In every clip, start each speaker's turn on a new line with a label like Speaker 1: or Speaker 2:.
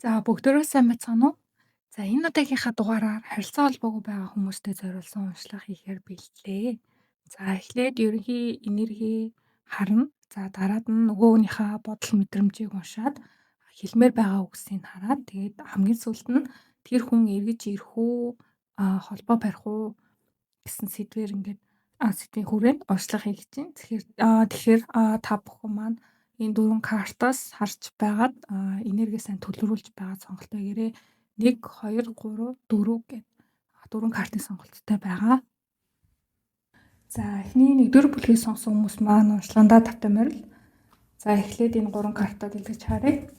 Speaker 1: За бүгдээрээ сайн байцгаана уу? За энэ удаагийнхаа дугаараар харилцаа холбоогүй байгаа хүмүүстэй зориулсан уншлага хийхээр бэлтлээ. За эхлээд ерөнхий энерги харна. За дараад нь нөгөө хүнийхээ бодол мэдрэмжийг уншаад хэлмээр байгаа үгсийг хараад тэгээд хамгийн сүүлд нь тэр хүн эргэж ирэх үү, холбоо барих уу гэсэн сэдвээр ингээд сэдвийн хүрээнд уншлага хийх чинь. Тэгэхээр та бүхэн маань энэ дөрвөн картаас харж байгаад энерги сайн төлрүүлж байгаа сонголт байгаарэ. 1 2 3 4 гэд дөрвөн картын сонголттой байгаа. За эхний нэгдүгээр бүлгийг сонгосон хүмүүс маань уншлагандаа тавтай морил. За эхлээд энэ гурван картаа дэлгэж харъя.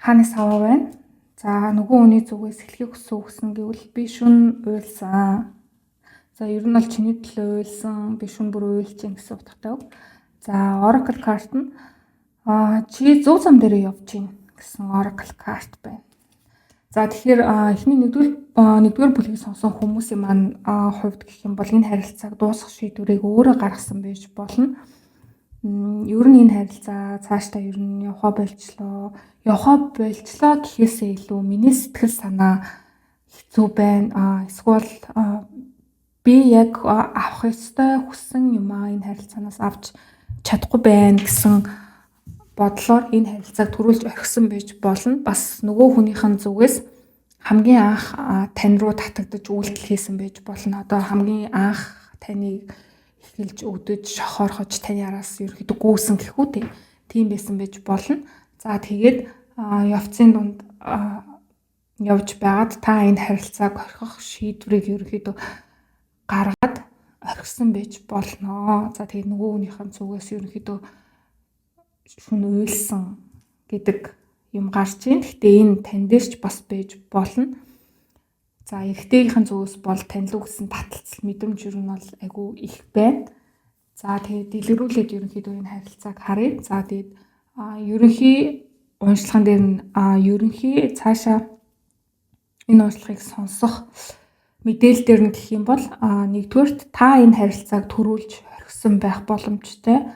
Speaker 1: Хааны саваа байна. За нөгөө хүний зүгээс хэлхийг хүссэн үгсэн гэвэл би шүн уйлсан. За ер нь бол чиний төлөө уйлсан, би шүн бүр уйлж гин гэсэн утгатай үг. За Oracle карт нь чи зөв зам дээрээ явж гин гэсэн Oracle карт байна. За тэгэхээр эхний нэгдүгээр бүлгийг сонсон хүмүүсийн маань хувьд гэх юм бол энэ харилцааг дуусгах шийдвэрийг өөрөө гаргасан байж болно. Ер нь энэ харилцаа цаашдаа ер нь явхаа болчлоо. Явхаа болчлоо гэхээсээ илүү миний сэтгэл санаа хэцүү байна. Эсвэл би яг авах ёстой хүссэн юмаа энэ харилцаанаас авч чадахгүй байна гэсэн бодлоор энэ харилцааг төрүүлж орхисон байж болно. Бас нөгөө хүнийх нь зүгээс хамгийн анх тань руу татагдаж үйлдэл хийсэн байж болно. Одоо хамгийн анх таныг эхэлж өдөж шохоорхож таны араас ерөөхдөө гүйсэн гэх үү тийм байсан байж болно. За тэгээд явцын дунд явж байгаад та энэ харилцааг орхих шийдвэрийг ерөөхдөө гаргаад орхисон байж болно. За тэгээд нөгөө хүнийх нь зүгээс ерөнхийдөө шүн уйлсан гэдэг юм гарч ийн. Гэхдээ энэ тань дээр ч бас байж болно. За эрэгтэйгийнхэн зүгээс бол тань руу гэсэн таталцал мэдрэмж ер нь бол айгүй их байна. За тэгээд дэлгэрүүлээд ерөнхийдөө энэ харилцааг харъя. За тэгээд ерөнхий уншлаган дээр нь ерөнхий цаашаа энэ уншлагыг сонсох мэдээлэл дээр нь гэх юм бол нэгдүгээрт та энэ харилцааг төрүүлж орхисон байх боломжтой.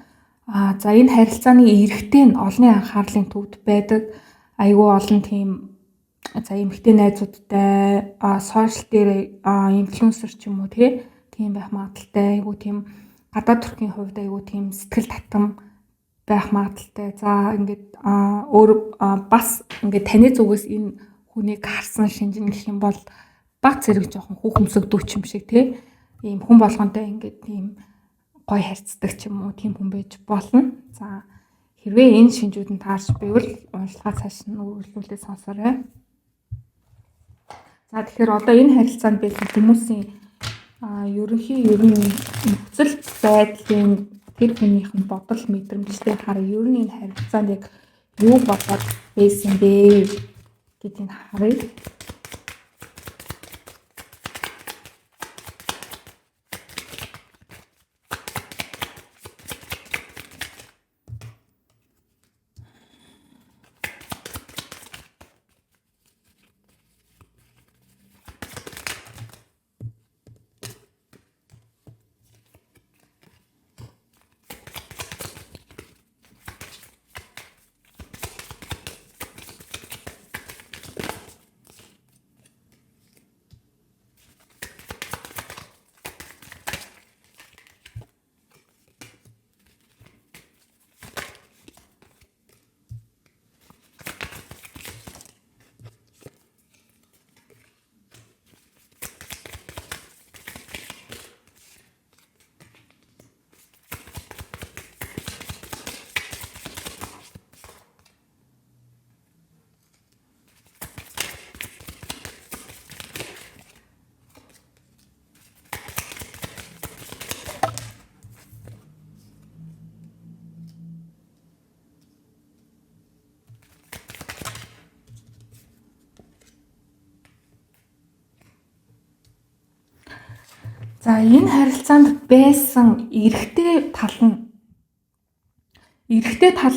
Speaker 1: За энэ харилцааны эрэгтэй нь олонний анхаарлын төвд байдаг. Айгүй олон тийм за эмэгтэй найзуудтай сошиал дээр инфлюенсер ч юм уу тийм байх магадaltaй. Айгүй тийм гадаад төрхийн хувьд айгүй тийм сэтгэл татам байх магадaltaй. За ингээд өөр бас ингээд таны зүгээс энэ хүнийг харсан шинжин гэх юм бол баг зэрэг жоохон хүүхэмсэгдүүч юм шиг тий. Ийм хүн болгонтой ингээд тийм гой харьцдаг ч юм уу тийм хүн байж болно. За хэрвээ энэ шинжүүд нь таарч байвал уншлагаа цааш нь үргэлжлүүлээ сонсоорой. За тэгэхээр одоо энэ харилцаанд байсан хүмүүсийн ерөнхий ер нь нөхцөл байдлын тэр хүнийх нь бодол мэдрэмжтэй хараа ер нь энэ харилцаанд яг юу бодоод байсан бэ гэдгийг харъя. За энэ харилцаанд байсан эрэгтэй тал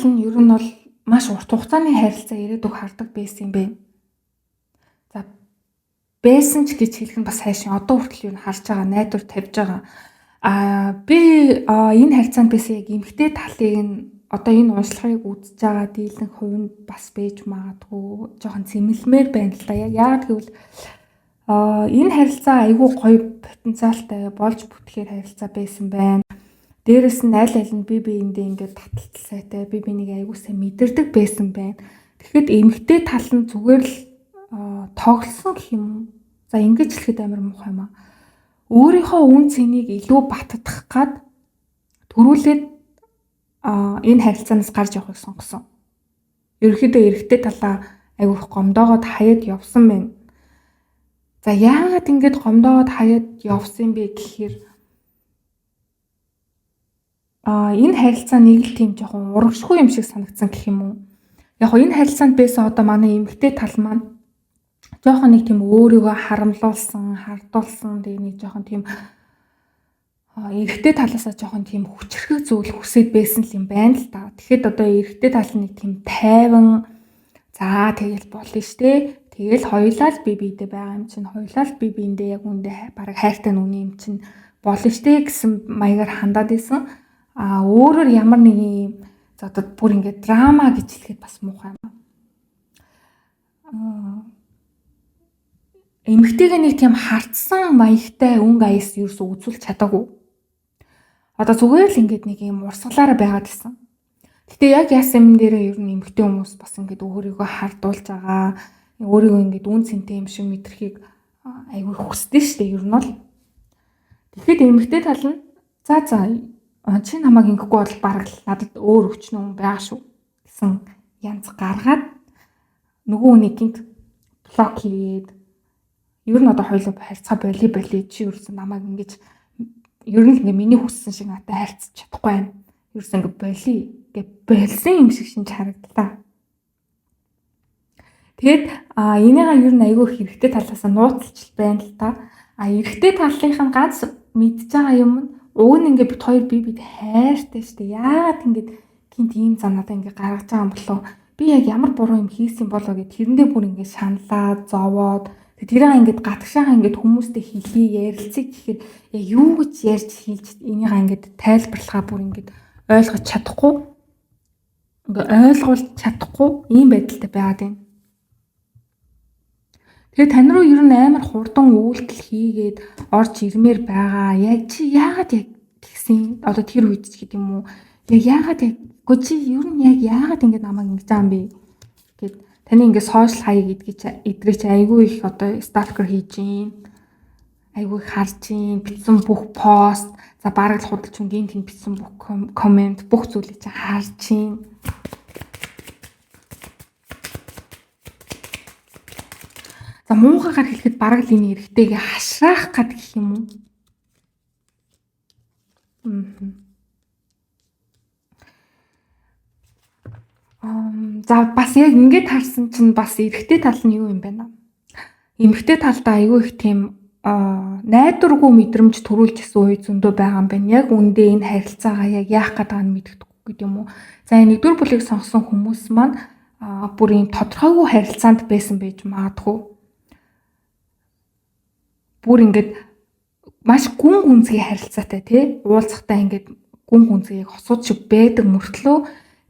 Speaker 1: нь ер нь бол маш урт хугацааны харилцаа ирээдүг хардаг байсан юм байна. За байсан ч гэж хэлэх нь бас хайшин одоо хүртэл юу харж байгаа, найдвар тавьж байгаа. Би энэ харилцаанд байсан яг эмэгтэй талыг нь одоо энэ уншлагыг үзэж байгаа дийлэн хувь нь бас байж магадгүй жоохон зэмлэмээр байна л да. Яг яагаад гэвэл энэ харилцаа айгүй гоё потенциалтай болж бүтгэхээр харилцаа байсан байна. Дээрэс нь аль аль нь бие биендээ ингээд таталтал сайтай, бие биенийг айгүй сайн мэдэрдэг байсан байна. Тэгэхэд эмэгтэй тал нь зүгээр л тоглосон гэх юм уу? За ингэж хэлэхэд амар муухай юм аа. Өөрийнхөө үн цэнийг илүү баттгах гад төрүүлээд энэ харилцаанаас гарч явахыг сонгосон. Ерөнхийдөө эрэгтэй талаа айгүй их гомдоогоод хаяад явсан байна. За яагаад ингэж гомдоогоод хаяад явсан бэ гэхээр энэ харилцаа нэг л тийм жоохон урагшгүй юм шиг санагдсан гэх юм уу? Яг хоо энэ харилцаанд байсан одоо манай эмэгтэй тал маань жоохон нэг тийм өөрийгөө харамлуулсан, хардуулсан, тэгээ нэг жоохон тийм эрэгтэй талаасаа жоохон тийм хүчрхэг зүйл хүсээд байсан л юм байна л та. Тэгэхэд одоо эрэгтэй тал нэг тийм тайван за тэгэл болно штэ. Тэгэл хоёулаа л би биедээ байгаа юм чинь, хоёулаа л би биендээ яг үндэ бараг хайртай нүний юм чинь болно штэ гэсэн маягаар хандаад исэн. А өөрөөр ямар нэг юм за одоо бүр ингээд драма гэж хэлэхэд бас муухай юм. Эмэгтэйгээ нэг тийм хартсан маягтай өнгө аяс ерөөсөө үзүүлж чадаагүй. Одоо зүгээр л ингээд нэг юм урсгалаараа байгаад исэн. Гэтэ яг яасан юм дээрээ ер нь эмэгтэй хүмүүс бас ингээд өөрийгөө хардуулж байгаа, өөрийгөө ингээд үн цэнтэй юм шиг мэдрэхийг айгүй хүсдэг шүү дээ ер нь бол. Тэгэхэд эмэгтэй тал нь за чи намайг ингэхгүй бол бараг л надад өөр өвчнөн хүн байгаа шүү гэсэн янз гаргаад нөгөө хүнийг гинт блок хийгээд ер нь одоо хоёулаа харьцаа боли чи ерөөсөн намайг ингэж ер нь л ингээ миний хүссэн шиг надад харьцаж чадахгүй байна. Ерөөсөн ингээ боли гэ болсон юм шиг шинж харагдлаа. Тэгэд энийгээ ер нь айгүй хэрэгтэй талаас нь нууцлж байна л та. А эрэгтэй талынх нь ганц мэдж байгаа юм нь уг нь ингээ бит хоёр бие бид хайртай штэ. Яагаад ингээд гинт ийм зам надад ингээ гаргаж байгаа юм болов? Би яг ямар буруу юм хийсэн болоо гэд тэрэндээ бүр ингээ шаналаа, зовоод тэрийг ингээд гатгшаага ингээд хүмүүстэй хэлье, ярилцъя гэхээр яг юу гэж ярьж хэлж энийгээ ингээд тайлбарлахаа бүр ингээд ойлгож чадахгүй, ингээ ойлгуулж чадахгүй ийм байдалтай байгаад байна. Тэгээ тань руу ер нь амар хурдан үйлдэл хийгээд орж ирмээр байгаа. Яг чи яагаад яг тэгсэн? Одоо тэр үед ч гэдэг юм уу? Яг яагаад яг үгүй чи ер нь яг яагаад ингээд намайг ингэж байгаа юм бэ? Гэт таны ингээд сошиал хаяг гэдгийг чи эдрийг чи айгүй их одоо сталкер хийж гин. Айгүй их харж гин, бичсэн бүх пост, за бараг л худалч хүн гин тэн бичсэн бүх коммент, бүх зүйлийг чи харж гин. За муухайгаар хэлэхэд бараг л энэ эрэгтэйгээ хашраах гад гэх юм уу? За бас яг ингээд харсан чинь бас эрэгтэй тал нь юу юм бэ наа? Эмэгтэй талдаа айгүй их тийм найдваргүй мэдрэмж төрүүлж исэн үе зөндөө байгаа юм байна. Яг үндэ энэ харилцаагаа яг яах гээд байгааг нь мэддэхгүй гэдэг юм уу? За энэ нэгдүгээр бүлгийг сонгосон хүмүүс маань бүр ийм тодорхойгүй харилцаанд байсан байж магадгүй. Бүр ингээд маш гүн гүнзгий харилцаатай тий уулзахтаа ингээд гүн гүнзгий яг хосууд шиг байдаг мөртлөө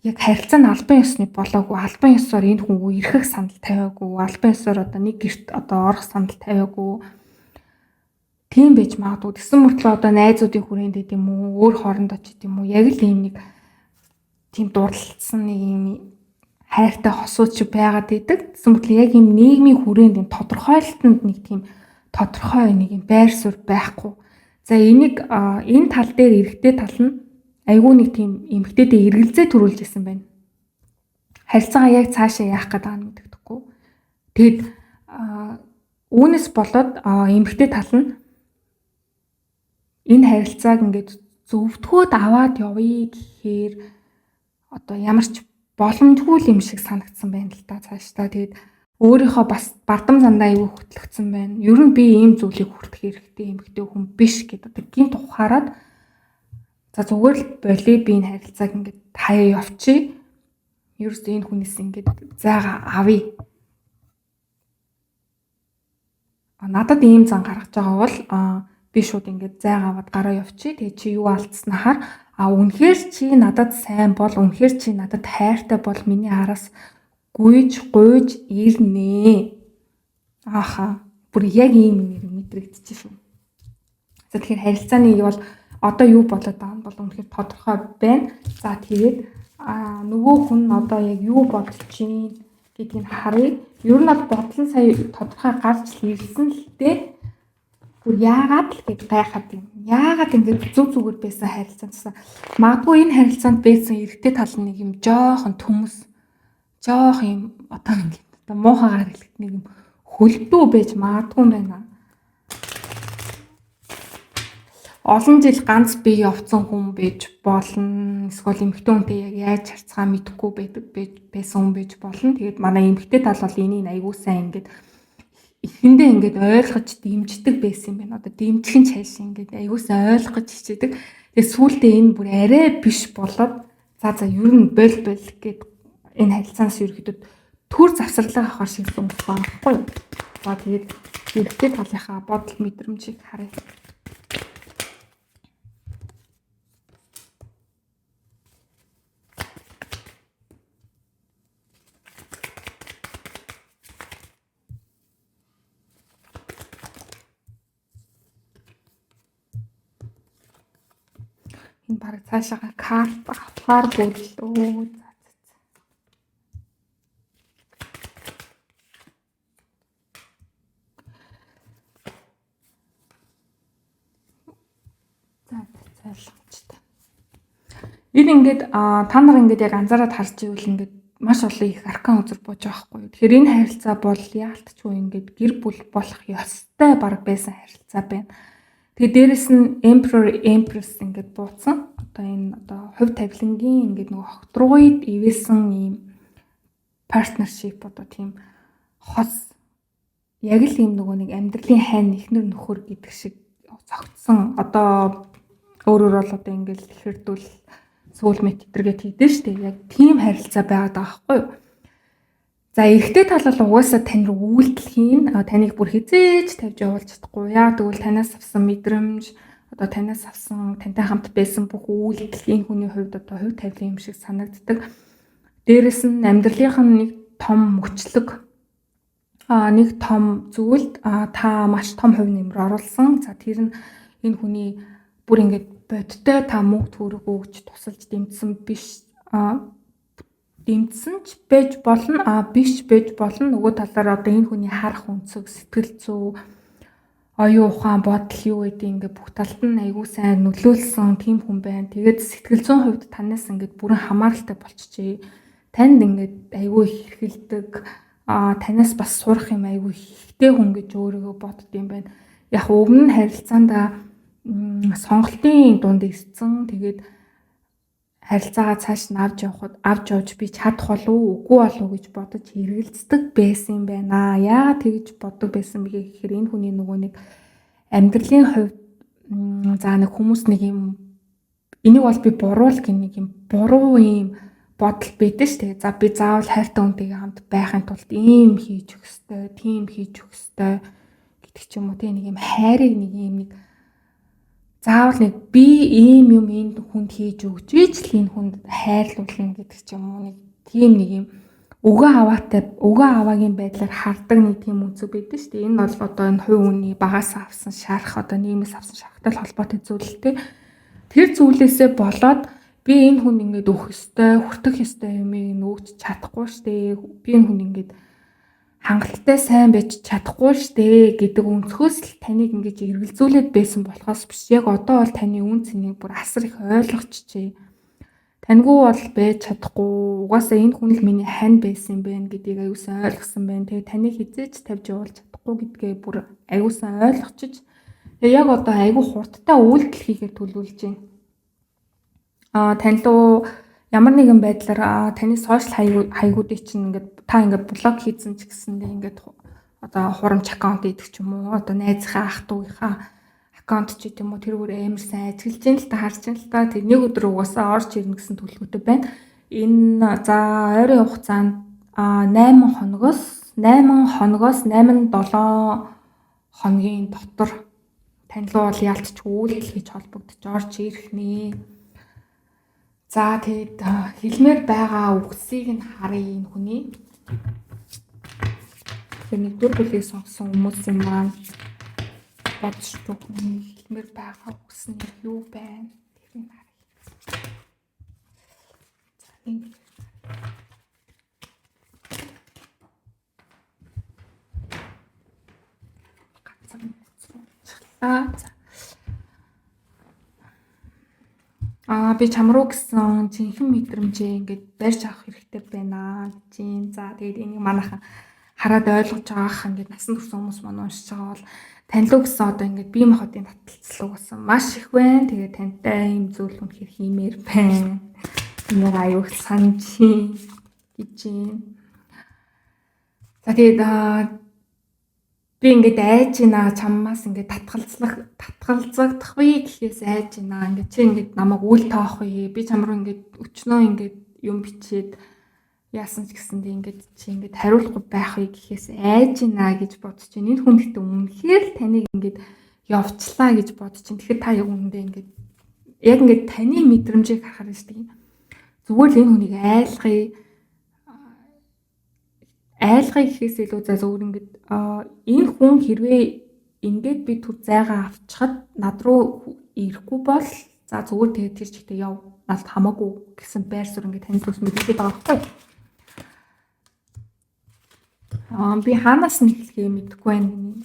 Speaker 1: яг харилцаа нь албан ёсны болоогүй, албан ёсоор энэ хүн үерхэх санал тавиагүй, албан ёсоор одоо нэг гэрт одоо орох санал тавиагүй тийм байж магадгүй. Тэгсэн мөртлөө одоо найзуудын хүрээнд байд юм уу, өөр хоорондоо ч гэдэм юм уу, яг л ийм нэг тийм дурлалцсан нэг ийм хайртай хосууд шиг байгаад идэг. Тэгсэн мөртлөө яг ийм нийгмийн хүрээнд ийм тодорхойлолтонд нэг тийм тодорхой нэг юм байр суурь байхгүй. За энийг энэ тал дээр эрэгтэй тал нь айгүй нэг тийм эмэгтэйдээ эргэлзээ төрүүлж исэн байна. Харилцаагаа яг цаашаа яах гээд байгаа нь мэддэхгүй. Тэгэд үүнээс болоод эмэгтэй тал нь энэ харилцааг ингээд зөвтгөөд аваад явъя гэхээр одоо ямар ч боломжгүй юм шиг санагдсан байна л та цаашдаа. Тэгээд өөрийнхөө бас бардам зандаа аягүй хөтлөгдсөн байна. Ер нь би ийм зүйлийг хүртэх хэрэгтэй эмэгтэй хүн биш гэдэг одоо гинт ухаарад за зүгээр л болий би энэ харилцааг ингээд хаяа явчих. Ерөөсөө энэ хүнээс ингээд зайгаа авъя. Надад ийм зан гаргаж байгаа бол би шууд ингээд зайгаа аваад гараа явчих. Тэгээ чи юу алдснахаар А үнэхээр чи надад сайн бол, үнэхээр чи надад хайртай бол миний араас гүйж гуйж ирнэ. Ааха. Бүр яг ийм нэр мэдрэгдэж шүү. За тэгэхээр харилцааны бол одоо юу болоод байгаа нь бол үнэхээр тодорхой байна. За тэгээд нөгөө хүн одоо яг юу бодож чинь гэдгийг харъя. Ер нь бол бодол нь сая тодорхой гарч л ирсэн л дээ. Бүр яагаад л гэж гайхаад юм. Яагаад ингэж зүг зүгээр байсан харилцаанд магадгүй энэ харилцаанд байсан эрэгтэй тал нь нэг юм жоохон төмөс, жоох юм одоо ингэж одоо муухайгаар хэлэхэд нэг юм хөлдөө байж магадгүй юм байна. Олон жил ганц бие явцсан хүн байж болно. Эсвэл эмэгтэй хүнтэй яг яаж харьцгаа мэдэхгүй байдаг байсан хүн байж болно. Тэгээд манай эмэгтэй тал бол энийг айгуу сайн ингээд эхэндээ ингээд ойлгож дэмждэг байсан юм байна. Одоо дэмжих нь цааш ингээд айгуу сайн ойлгох гэж хичээдэг. Тэгээд сүүлдээ энэ бүр арай биш болоод за ер нь боль боль гэд энэ харилцаанаас ерөөхдөө төр завсарлага авахар шийдсэн байгаа байхгүй юу? За тэгээд эрэгтэй талынхаа бодол мэдрэмжийг харъя. Энэ бараг цаашаага карт авахар бүллөө. За. За ойлгомжтой. Энэ ингээд та нар ингээд яг анзаараад харж ивэл ингээд маш олон их аркан үзэр бууж байгаа байхгүй юу. Тэгэхээр энэ харилцаа бол яалтчгүй ингээд гэр бүл болох ёстой баг байсан харилцаа байна. Тэгээ дээрэс нь Emperor Empress ингээд бууцсан. Одоо энэ одоо хувь тавилангийн ингээд нөгөө хогтрууид ивэсэн ийм partnership одоо тийм хос яг л ийм нөгөө нэг амьдралын хайн эхнэр нөхөр гэдэг шиг зогтсон. Одоо өөрөөр бол одоо ингээд хэрдүүл soulmate гэдэргээ тэгдэж штэ. Яг тийм харилцаа байгаад байгаа байхгүй юу? За эрэгтэй тал бол угаасаа тань руу үйлдэл хийн. Таныг бүр хизээж тавьж явуулж чадахгүй. Яа тэгвэл танаас авсан мэдрэмж, одоо танаас авсан тантай хамт байсан бүх үйлдэл энэ хүний хувьд одоо хувь тавилан юм шиг санагддаг. Дээрэс нь амьдралынх нь нэг том мөчлөг, нэг том зүйлд та маш том хувь нэмэр оруулсан. За тэр нь энэ хүний бүр ингээд бодтой та мөнгө төгрөг өгч тусалж дэмжсэн биш, дэмжсэн ч байж болно, биш байж болно. Нөгөө талаар одоо энэ хүний харах өнцөг, сэтгэл зүй, оюун ухаан, бодол юу гэдэг ингээд бүх талд нь айгүй сайн нөлөөлсөн тийм хүн байна. Тэгээд сэтгэл зүйн хувьд танаас ингээд бүрэн хамааралтай болчихжээ. Танд ингээд айгүй их хэрхэлдэг, танаас бас сурах юм айгүй ихтэй хүн гэж өөрийгөө бодд юм байна. Яг өмнө нь харилцаандаа сонголтын дунд ирсэн. Тэгээд харилцаагаа цааш нь авч явхад авч явж би чадах болов уу, үгүй болов уу гэж бодож эргэлздэг байсан юм байна. Яагаад тэгж боддог байсан бэ гэхээр энэ хүний нөгөө нэг амьдралын хувьд за нэг хүмүүс нэг юм энийг бол би буруу л гэх нэг юм буруу юм бодол байдэн шүү дээ. За би заавал хайртай хүнтэйгээ хамт байхын тулд ийм хийж өгөх ёстой, тийм хийж өгөх ёстой гэдэг ч юм уу, тийм нэг юм хайрыг нэг юм нэг заавал нэг би ийм юм энэ хүнд хийж өгч ич л энэ хүнд хайрлуулна гэдэг ч юм уу, нэг тийм нэг юм өгөө аваатай өгөө аваагийн байдлаар хардаг нэг тийм өнцөг байдаг шүү дээ. Энэ бол одоо энэ хувь хүний багаас авсан шарах, одоо нийгмээс авсан шарахтай л холбоотой зүйл л дээ. Тэр зүйлээсээ болоод би энэ хүн ингээд өгөх ёстой, хүртэх ёстой юмыг нөгөөч чадахгүй шүү дээ. Би энэ хүн ингээд хангалттай сайн байж чадахгүй шүү дээ гэдэг өнцгөөс л таныг ингэж эргэлзүүлээд байсан болохоос биш. Яг одоо бол таны үн цэнийг бүр асар их ойлгочихжээ. Таньгүй бол байж чадахгүй. Угаасаа энэ хүн л миний хань байсан юм байна гэдгийг аюулсан ойлгосон байна. Тэгээ таныг хизээч тавьж явуулж чадахгүй гэдгээ бүр аюулсан ойлгочих. Тэгээ яг одоо айгүй хурдтай үйлдэл хийхээр төлөвлөж байна. Тань руу ямар нэгэн байдлаар таны сошиал хаягуудыг чинь ингээд та ингээд блог хийсэн ч гэсэндээ ингээд одоо хурамч аккаунт идэх ч юм уу, одоо найзынхаа ах дүүгийнхаа аккаунт ч гэдэм үү, тэр бүр амар сайн ажиглаж ин л та харж ин л та. Тэр нэг өдөр угаасаа орж ирнэ гэсэн төлөвлөгөөтэй байна. Энэ за ойрын хугацаанд 8 хоногоос 8 7 хоногийн дотор тань руу бол яалтч үйлдэл хийж холбогдож орж ирэх нэ. За тэгээд хэлмээр байгаа үгсийг нь харъя энэ хүний. Тэгэхээр нэгдүгээр бүлгийг сонгосон хүмүүсийн маань бодож хүний хэлмээр байгаа үгс нь юу байна? Тэрийг харъя. За нэг ганцхан уншчихлаа. За. Аа би чам руу гэсэн жинхэнэ мэдрэмжээ ингээд барьж авах хэрэгтэй байна гэж юм. За тэгээд энийг манайхан хараад ойлгож байгаах ингээд насан турш хүмүүс маань уншиж байгаа бол танилуу гэсэн одоо ингээд бие махбодын таталцлаг болсон маш их байна. Тэгээд тантай ийм зүйл үнэхээр хиймээр байна. Энийг аюух санаж гэж юм. За тэгээд би ингээд айж байна, чаммаас ингээд татгалзагдах вэ гэхээс айж байна. Ингээд чи ингээд намайг үл тоох вэ? Би чам руу ингээд өчнөө ингээд юм бичээд яасан ч гэсэндээ ингээд чи ингээд хариулахгүй байх вэ гэхээс айж байна гэж бодож байна. Энэ хүн гэхдээ үнэхээр л таныг ингээд явчлаа гэж бодож байна. Тэгэхээр та яг үнэндээ ингээд яг ингээд таны мэдрэмжийг харахаар шүү дээ. Зүгээр л энэ хүнийг айлгая гэхээс илүү за зүгээр ингээд энэ хүн хэрвээ ингээд би түр зайгаа авчихад над руу ирэхгүй бол за зүгээр тэгээд тэр чигтээ яв надад хамаагүй гэсэн байр суурь ингээд таны зүгс мэдээд байгаа байхгүй. Би хаанаас нь эхлэхээ мэдэхгүй байна гинэ.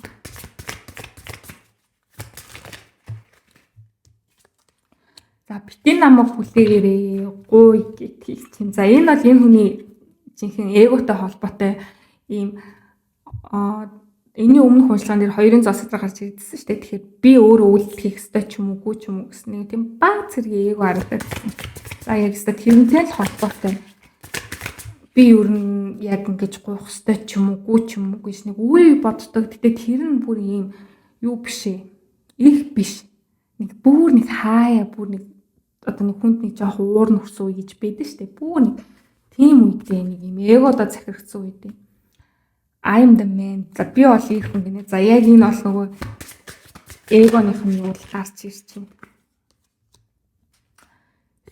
Speaker 1: За битгий намайг хүлээгээрээ гуй гэдгийг чинь. За энэ бол энэ хүний жинхэнэ эготой холбоотой ийм энэний өмнөх уншлаган дээр хоёрын зоос дээр гарч ирсэн шүү дээ. Тэгэхээр би өөрөө үйлдэл хийх ёстой ч юм уу, ч юм уу гэсэн нэг тийм баг зэргийн эго харагдаад байсан. За яг ёстой тэрнтэй л холбоотой. Би ер нь яг ингэж гуйх ёстой ч юм уу, ч юм уу гэж нэг үе боддог. Гэтэ тэр нь бүр ийм юу биш ээ. Их биш. Нэг бүр нэг хаяа бүр нэг одоо нэг хүнд нэг жоох уур нүрсэн үе гэж байдаг шүү дээ. Бүр нэг тийм үедээ нэг юм эгодоо захирагдсан үедээ. I'm the man. За би бол ир хүн гинэ. За яг энэ бол нөгөө эгоных нь юу гарч ирж байна.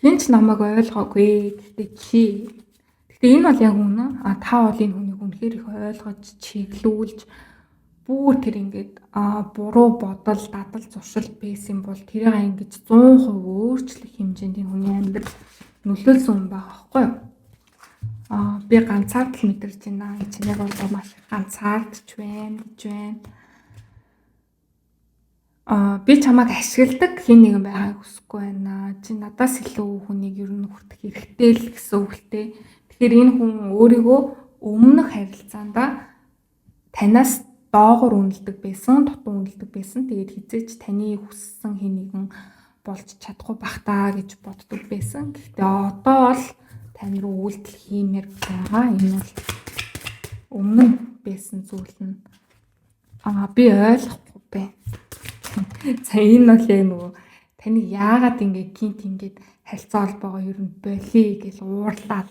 Speaker 1: Хэн ч намайг ойлгоогүй. Гэхдээ чи. Гэхдээ энэ бол яг үнэн. А та бол энэ хүнийг үнэхээр их ойлгож, чиглүүлж бүр тэр ингээд буруу бодол, дадал, зуршил байсан бол тэрийг ингэж 100% өөрчлөх хэмжээнд энэ хүний амьдрал нөлөөлсөн хүн байгаа байхгүй юу? Би ганцаардал мэдэрч байна гэж яг одоо маш ганцаардч байна гэж байна. Би чамайг ашигладаг хэн нэгэн байгааг хүсэхгүй байна. Чи надаас илүү хүнийг ер нь хүртэх хэрэгтэй л гэсэн үг л дээ. Тэгэхээр энэ хүн өөрийгөө өмнөх харилцаандаа танаас доогуур үнэлдэг байсан, дутуу үнэлдэг байсан. Тэгээд хизээч таны хүссэн хэн нэгэн болж чадахгүй бах таа гэж боддог байсан. Гэхдээ одоо бол тань руу үйлдэл хиймээр байгаа. Энэ бол өмнө нь байсан зүйл нь би ойлгохгүй байна. За энэ бол яг нөгөө таныг яагаад ингэ гинт ингээд харилцаа холбоогоо ер нь болиё гэж уурлаад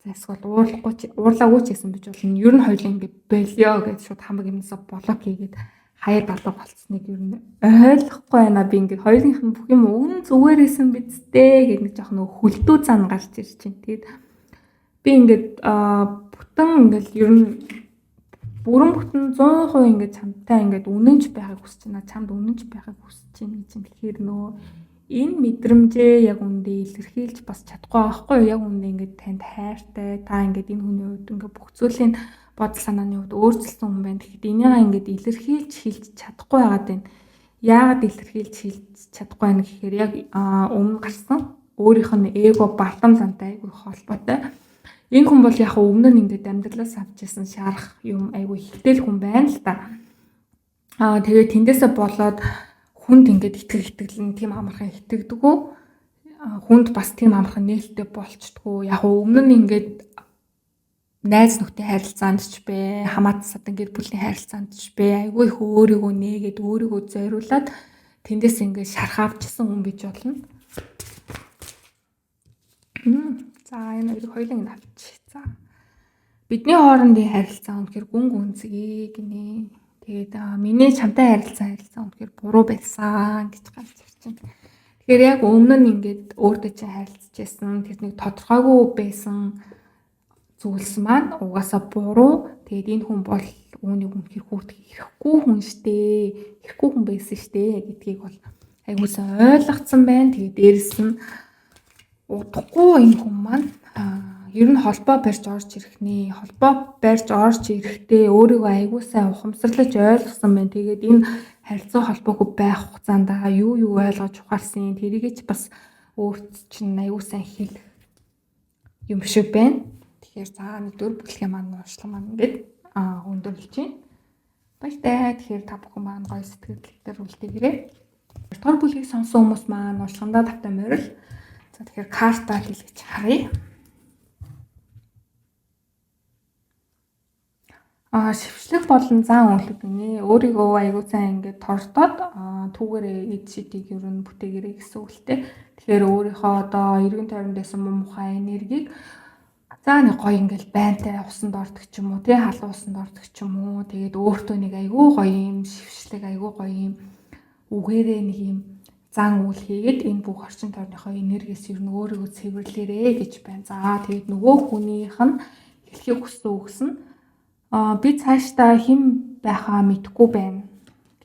Speaker 1: за эсвэл уурлахгүй уурлаагүй ч гэсэн бич болно. Ер нь хоёулаа ингэ болиё гэж шууд хамаг юмсаа блок хийгээд хаяад алга болцсныг ер нь ойлгохгүй байна. Би ингээд хоёулынх нь бүх юм үнэн зүгээр исэн биз дээ гэх нэг жоох нөгөө хөлдөө зан гарч ирж байна. Тэгээд би ингээд бүтэн ингээд ер нь бүрэн бүтэн 100% ингээд чамтай ингээд үнэнч байхыг хүсэж байна. Чамд үнэнч байхыг хүсэж байна гэж юм. Тэгэхээр нөгөө энэ мэдрэмжээ яг үндэ илэрхийлж бас чадахгүй байхгүй юу? Яг үндэ ингээд танд хайртай, та ингээд энэ хүний хувьд ингээд бүх зүйлийн бодол санааны хувьд өөрчлөсөн хүн байна. Тэгэхэд энийгээ ингээд илэрхийлж хэлж чадахгүй байгаад байна. Яагаад илэрхийлж хэлж чадахгүй байна гэхээр яг өмнө гарсан өөрийнх нь эго бардам зантай айгүй холбоотой. Энэ хүн бол яг өмнө нь ингээд амьдралаас авч ирсэн шарах юм айгүй ихтэй л хүн байна л та. Тэгээд тэндээсээ болоод хүнд ингээд итгэх итгэл нь тийм амархан итгэдэггүй. Хүнд бас тийм амархан нээлттэй болчдгоо. Яг өмнө нь ингээд найз нөхдийн харилцаанд ч бэ, хамаат садан гэр бүлийн харилцаанд ч бэ, айгүй их өөрийгөө нээгээд өөрийгөө зориулаад тэндээс ингээд шарх авчихсан хүн бич болно. За энэ хоёрыг хоёуланг нь авчих. За. Бидний хоорондын харилцаа үнэхээр гүн гүнзгий гинэ. Тэгээд миний чамтай харилцаа үнэхээр буруу байсан гэж гарч ирж байна. Тэгэхээр яг өмнө нь ингээд өөртөө чинь харилцаж байсан, тэр нэг тодорхойгүй байсан зүйлс маань угаасаа буруу. Тэгээд энэ хүн бол үүнийг үнэхээр хүртэх хэрэггүй хүн штэ. Хэрэггүй хүн байсан штэ гэдгийг бол айгуу сайн ойлгоцсон байна. Тэгээд дээрэс нь удахгүй энэ хүн маань ер нь холбоо барьж орж ирэх нэ. Холбоо барьж орж ирэхдээ өөрийгөө айгуу сайн ухамсарлаж ойлгосон байна. Тэгээд энэ харилцаа холбоогүй байх хугацаанд юу юу ойлгож ухаарсан тэрийг ч бас өөрт чинь айгуу сайн хэлэх юм шиг байна. Тэгэхээр за нэгдүгээр бүлгийн маань уншлага маань ингээд өндөрлөж байна. Баяртай. Тэгэхээр та бүхэн маань гоё сэтгэл дээр үлдээгээрэй. Хоёрдугаар бүлгийг сонсон хүмүүс маань уншлагандаа тавтай морил. За тэгэхээр карта хэлгэж харъя. Шившлэг болон зан үйлэг гинэ. Өөрийгөө айгуу сайн ингээд тордоод түүгээрээ эд шидийг ер нь бүтээгээрэй гэсэн үг л дээ. Тэгэхээр өөрийнхөө одоо эргэн тойронд байсан муу мухай энергийг за нэг гоё ингээл байнтай усанд ордог ч юм уу тий, халуун усанд ордог ч юм уу. Тэгээд өөртөө нэг айгуу гоё юм шившлэг, айгуу гоё юм үгээрээ нэг юм зан үйл хийгээд энэ бүх орчин тойрныхоо энергиэс ер нь өөрийгөө цэвэрлээрэй гэж байна. За тэгээд нөгөө хүнийх нь хэлхийг хүссэн үгс нь би цаашдаа хэн байхаа мэдэхгүй байна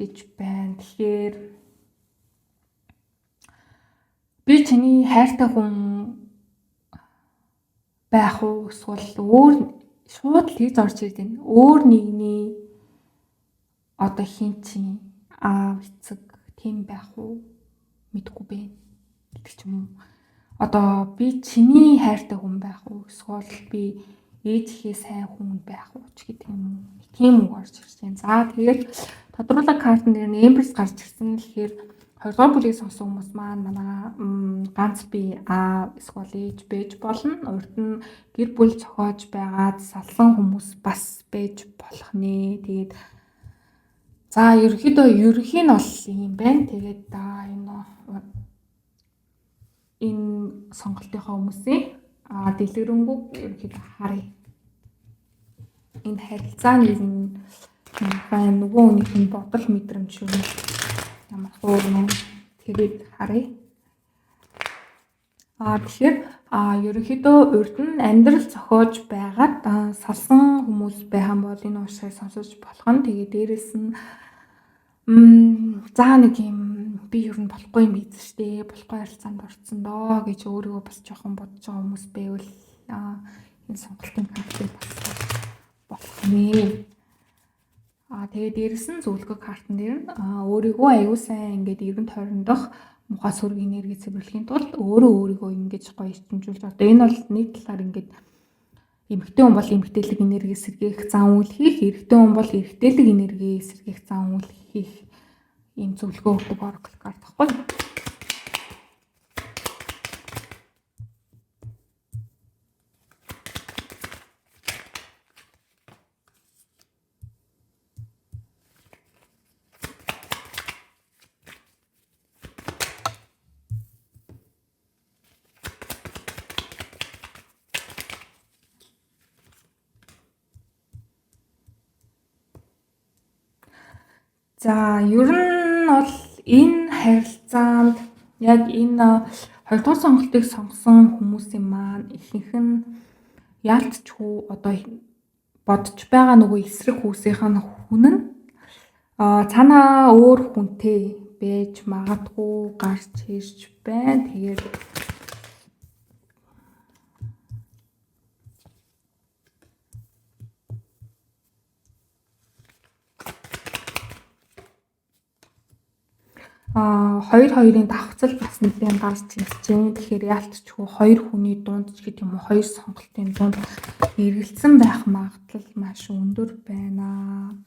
Speaker 1: гэж байна. Тэгэхээр би чиний хайртай хүн байх уу эсвэл өөр шууд л хийж орж ирээд байна. Өөр нэгний одоо хин чинь аав эцэг тийм байх уу мэдэхгүй байна гэдэг ч юм уу. Одоо би чиний хайртай хүн байх уу эсвэл би ээжийнхээ сайн хүн байх уу ч гэдэг юм уу. Тийм үг орж ирж байна. За тэгээд тодруулаг картн дээр нь Empress гарч ирсэн. Тэгэхээр 2 дугаар бүлгийг сонсон хүмүүс маань манай ганц би аав эсвэл ээж байж болно. Урд нь гэр бүл зохиож байгаад салсан хүмүүс бас байж болох нэ. Тэгээд за ерөнхийдөө ерөнхий нь бол юм байна. Тэгээд энэ сонголтынхоо хүмүүсийн дэлгэрэнгүй ерөнхийдөө харъя. Энэ харилцаа нь ер нь нөгөө хүнийх нь бодол мэдрэмж юм ямар хөөрнө тэрийг харъя. Тэгэхээр ерөнхийдөө урд нь амьдрал зохиож байгаад салсан хүмүүс байх юм бол энэ уушрыг сонсож болох нь. Тэгээд дээрэс нь за нэг юм би ер нь болохгүй юм биз штэ, болохгүй харилцаанд орцсон доо гэж өөрийгөө бас жоохон бодож байгаа хүмүүс байвал энэ сонголтын картыг бас болох нэ. Тэгээд дээрэс нь зөвлөгөө картн дээр нь өөрийгөө аягүй сайн ингээд эргэн тойрондох мухаа сөрөг энерги цэвэрлэхийн тулд өөрөө өөрийгөө ингэж гоё эрчимжүүлж одоо энэ бол нэг талаар ингээд эмэгтэй хүн бол эмэгтэйлэг энерги сэргээх зан үйл хийх, эрэгтэй хүн бол эрэгтэйлэг энерги сэргээх зан үйл хийх ийм зөвлөгөө өгдөг oracle карт байхгүй. За ер нь бол энэ харилцаанд яг энэ хоёрдугаар сонголтыг сонгосон хүмүүсийн маань ихэнх нь яалтчгүй одоо бодож байгаа нөгөө эсрэг хүмүүсийнх нь хүн нь цаанаа өөр хүнтэй байж магадгүй гарч ирж байна. Тэгээд хоёр хоёрын давхцал бас нэгэн гарч ирж байна. Тэгэхээр яалтчгүй хоёр хүний дунд ч гэдэг юм уу, хоёр сонголтын дунд эргэлзсэн байх магадлал маш өндөр байна.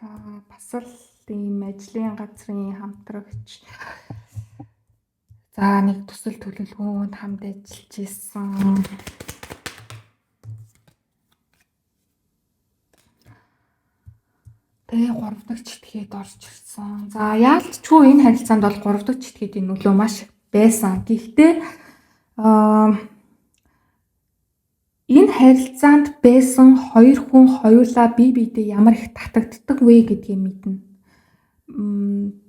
Speaker 1: За бас л ийм ажлын газрын хамтрагч за нэг төсөл төлөвлөгөөнд хамт ажиллаж исэн. Тэгээ 3 дахь читгээд орж ирсэн. За яалтчгүй энэ харилцаанд бол 3 дахь читгээдийн нөлөө маш их байсан. Гэхдээ Энэ харилцаанд байсан хоёр хүн хоёулаа бие биедээ ямар их татагддаг вэ гэдгийг мэднэ.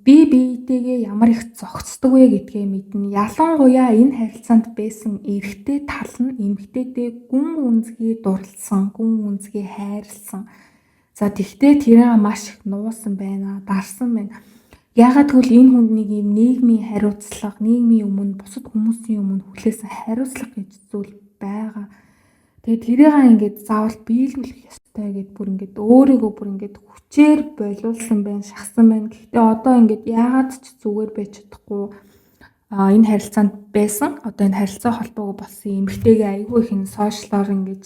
Speaker 1: Бие биетэйгээ ямар их зохицдог вэ гэдгээ мэднэ. Ялангуяа энэ харилцаанд байсан эрэгтэй тал нь эмэгтэйдээ гүн гүнзгий дурлсан, гүн гүнзгий хайрлсан. За тэгтээ тэрийг маш их нуусан байна, дарсан байна. Яагаад гэвэл энэ хүнд нэг юм нийгмийн хариуцлага, нийгмийн өмнө, бусад хүмүүсийн өмнө хүлээсэн хариуцлага гэж зүйл байгаа. Тэгээд тэрийг ингээд заавал биелүүлэх ёстой гэд бүр ингээд өөрийгөө бүр ингээд хүчээр болиулсан байна, шахсан байна. Гэхдээ одоо ингээд яагаад ч зүгээр байж чадахгүй энэ харилцаанд байсан. Одоо энэ харилцаа холбоогүй болсон эмэгтэйгээ айгүй их энэ social оор ингэж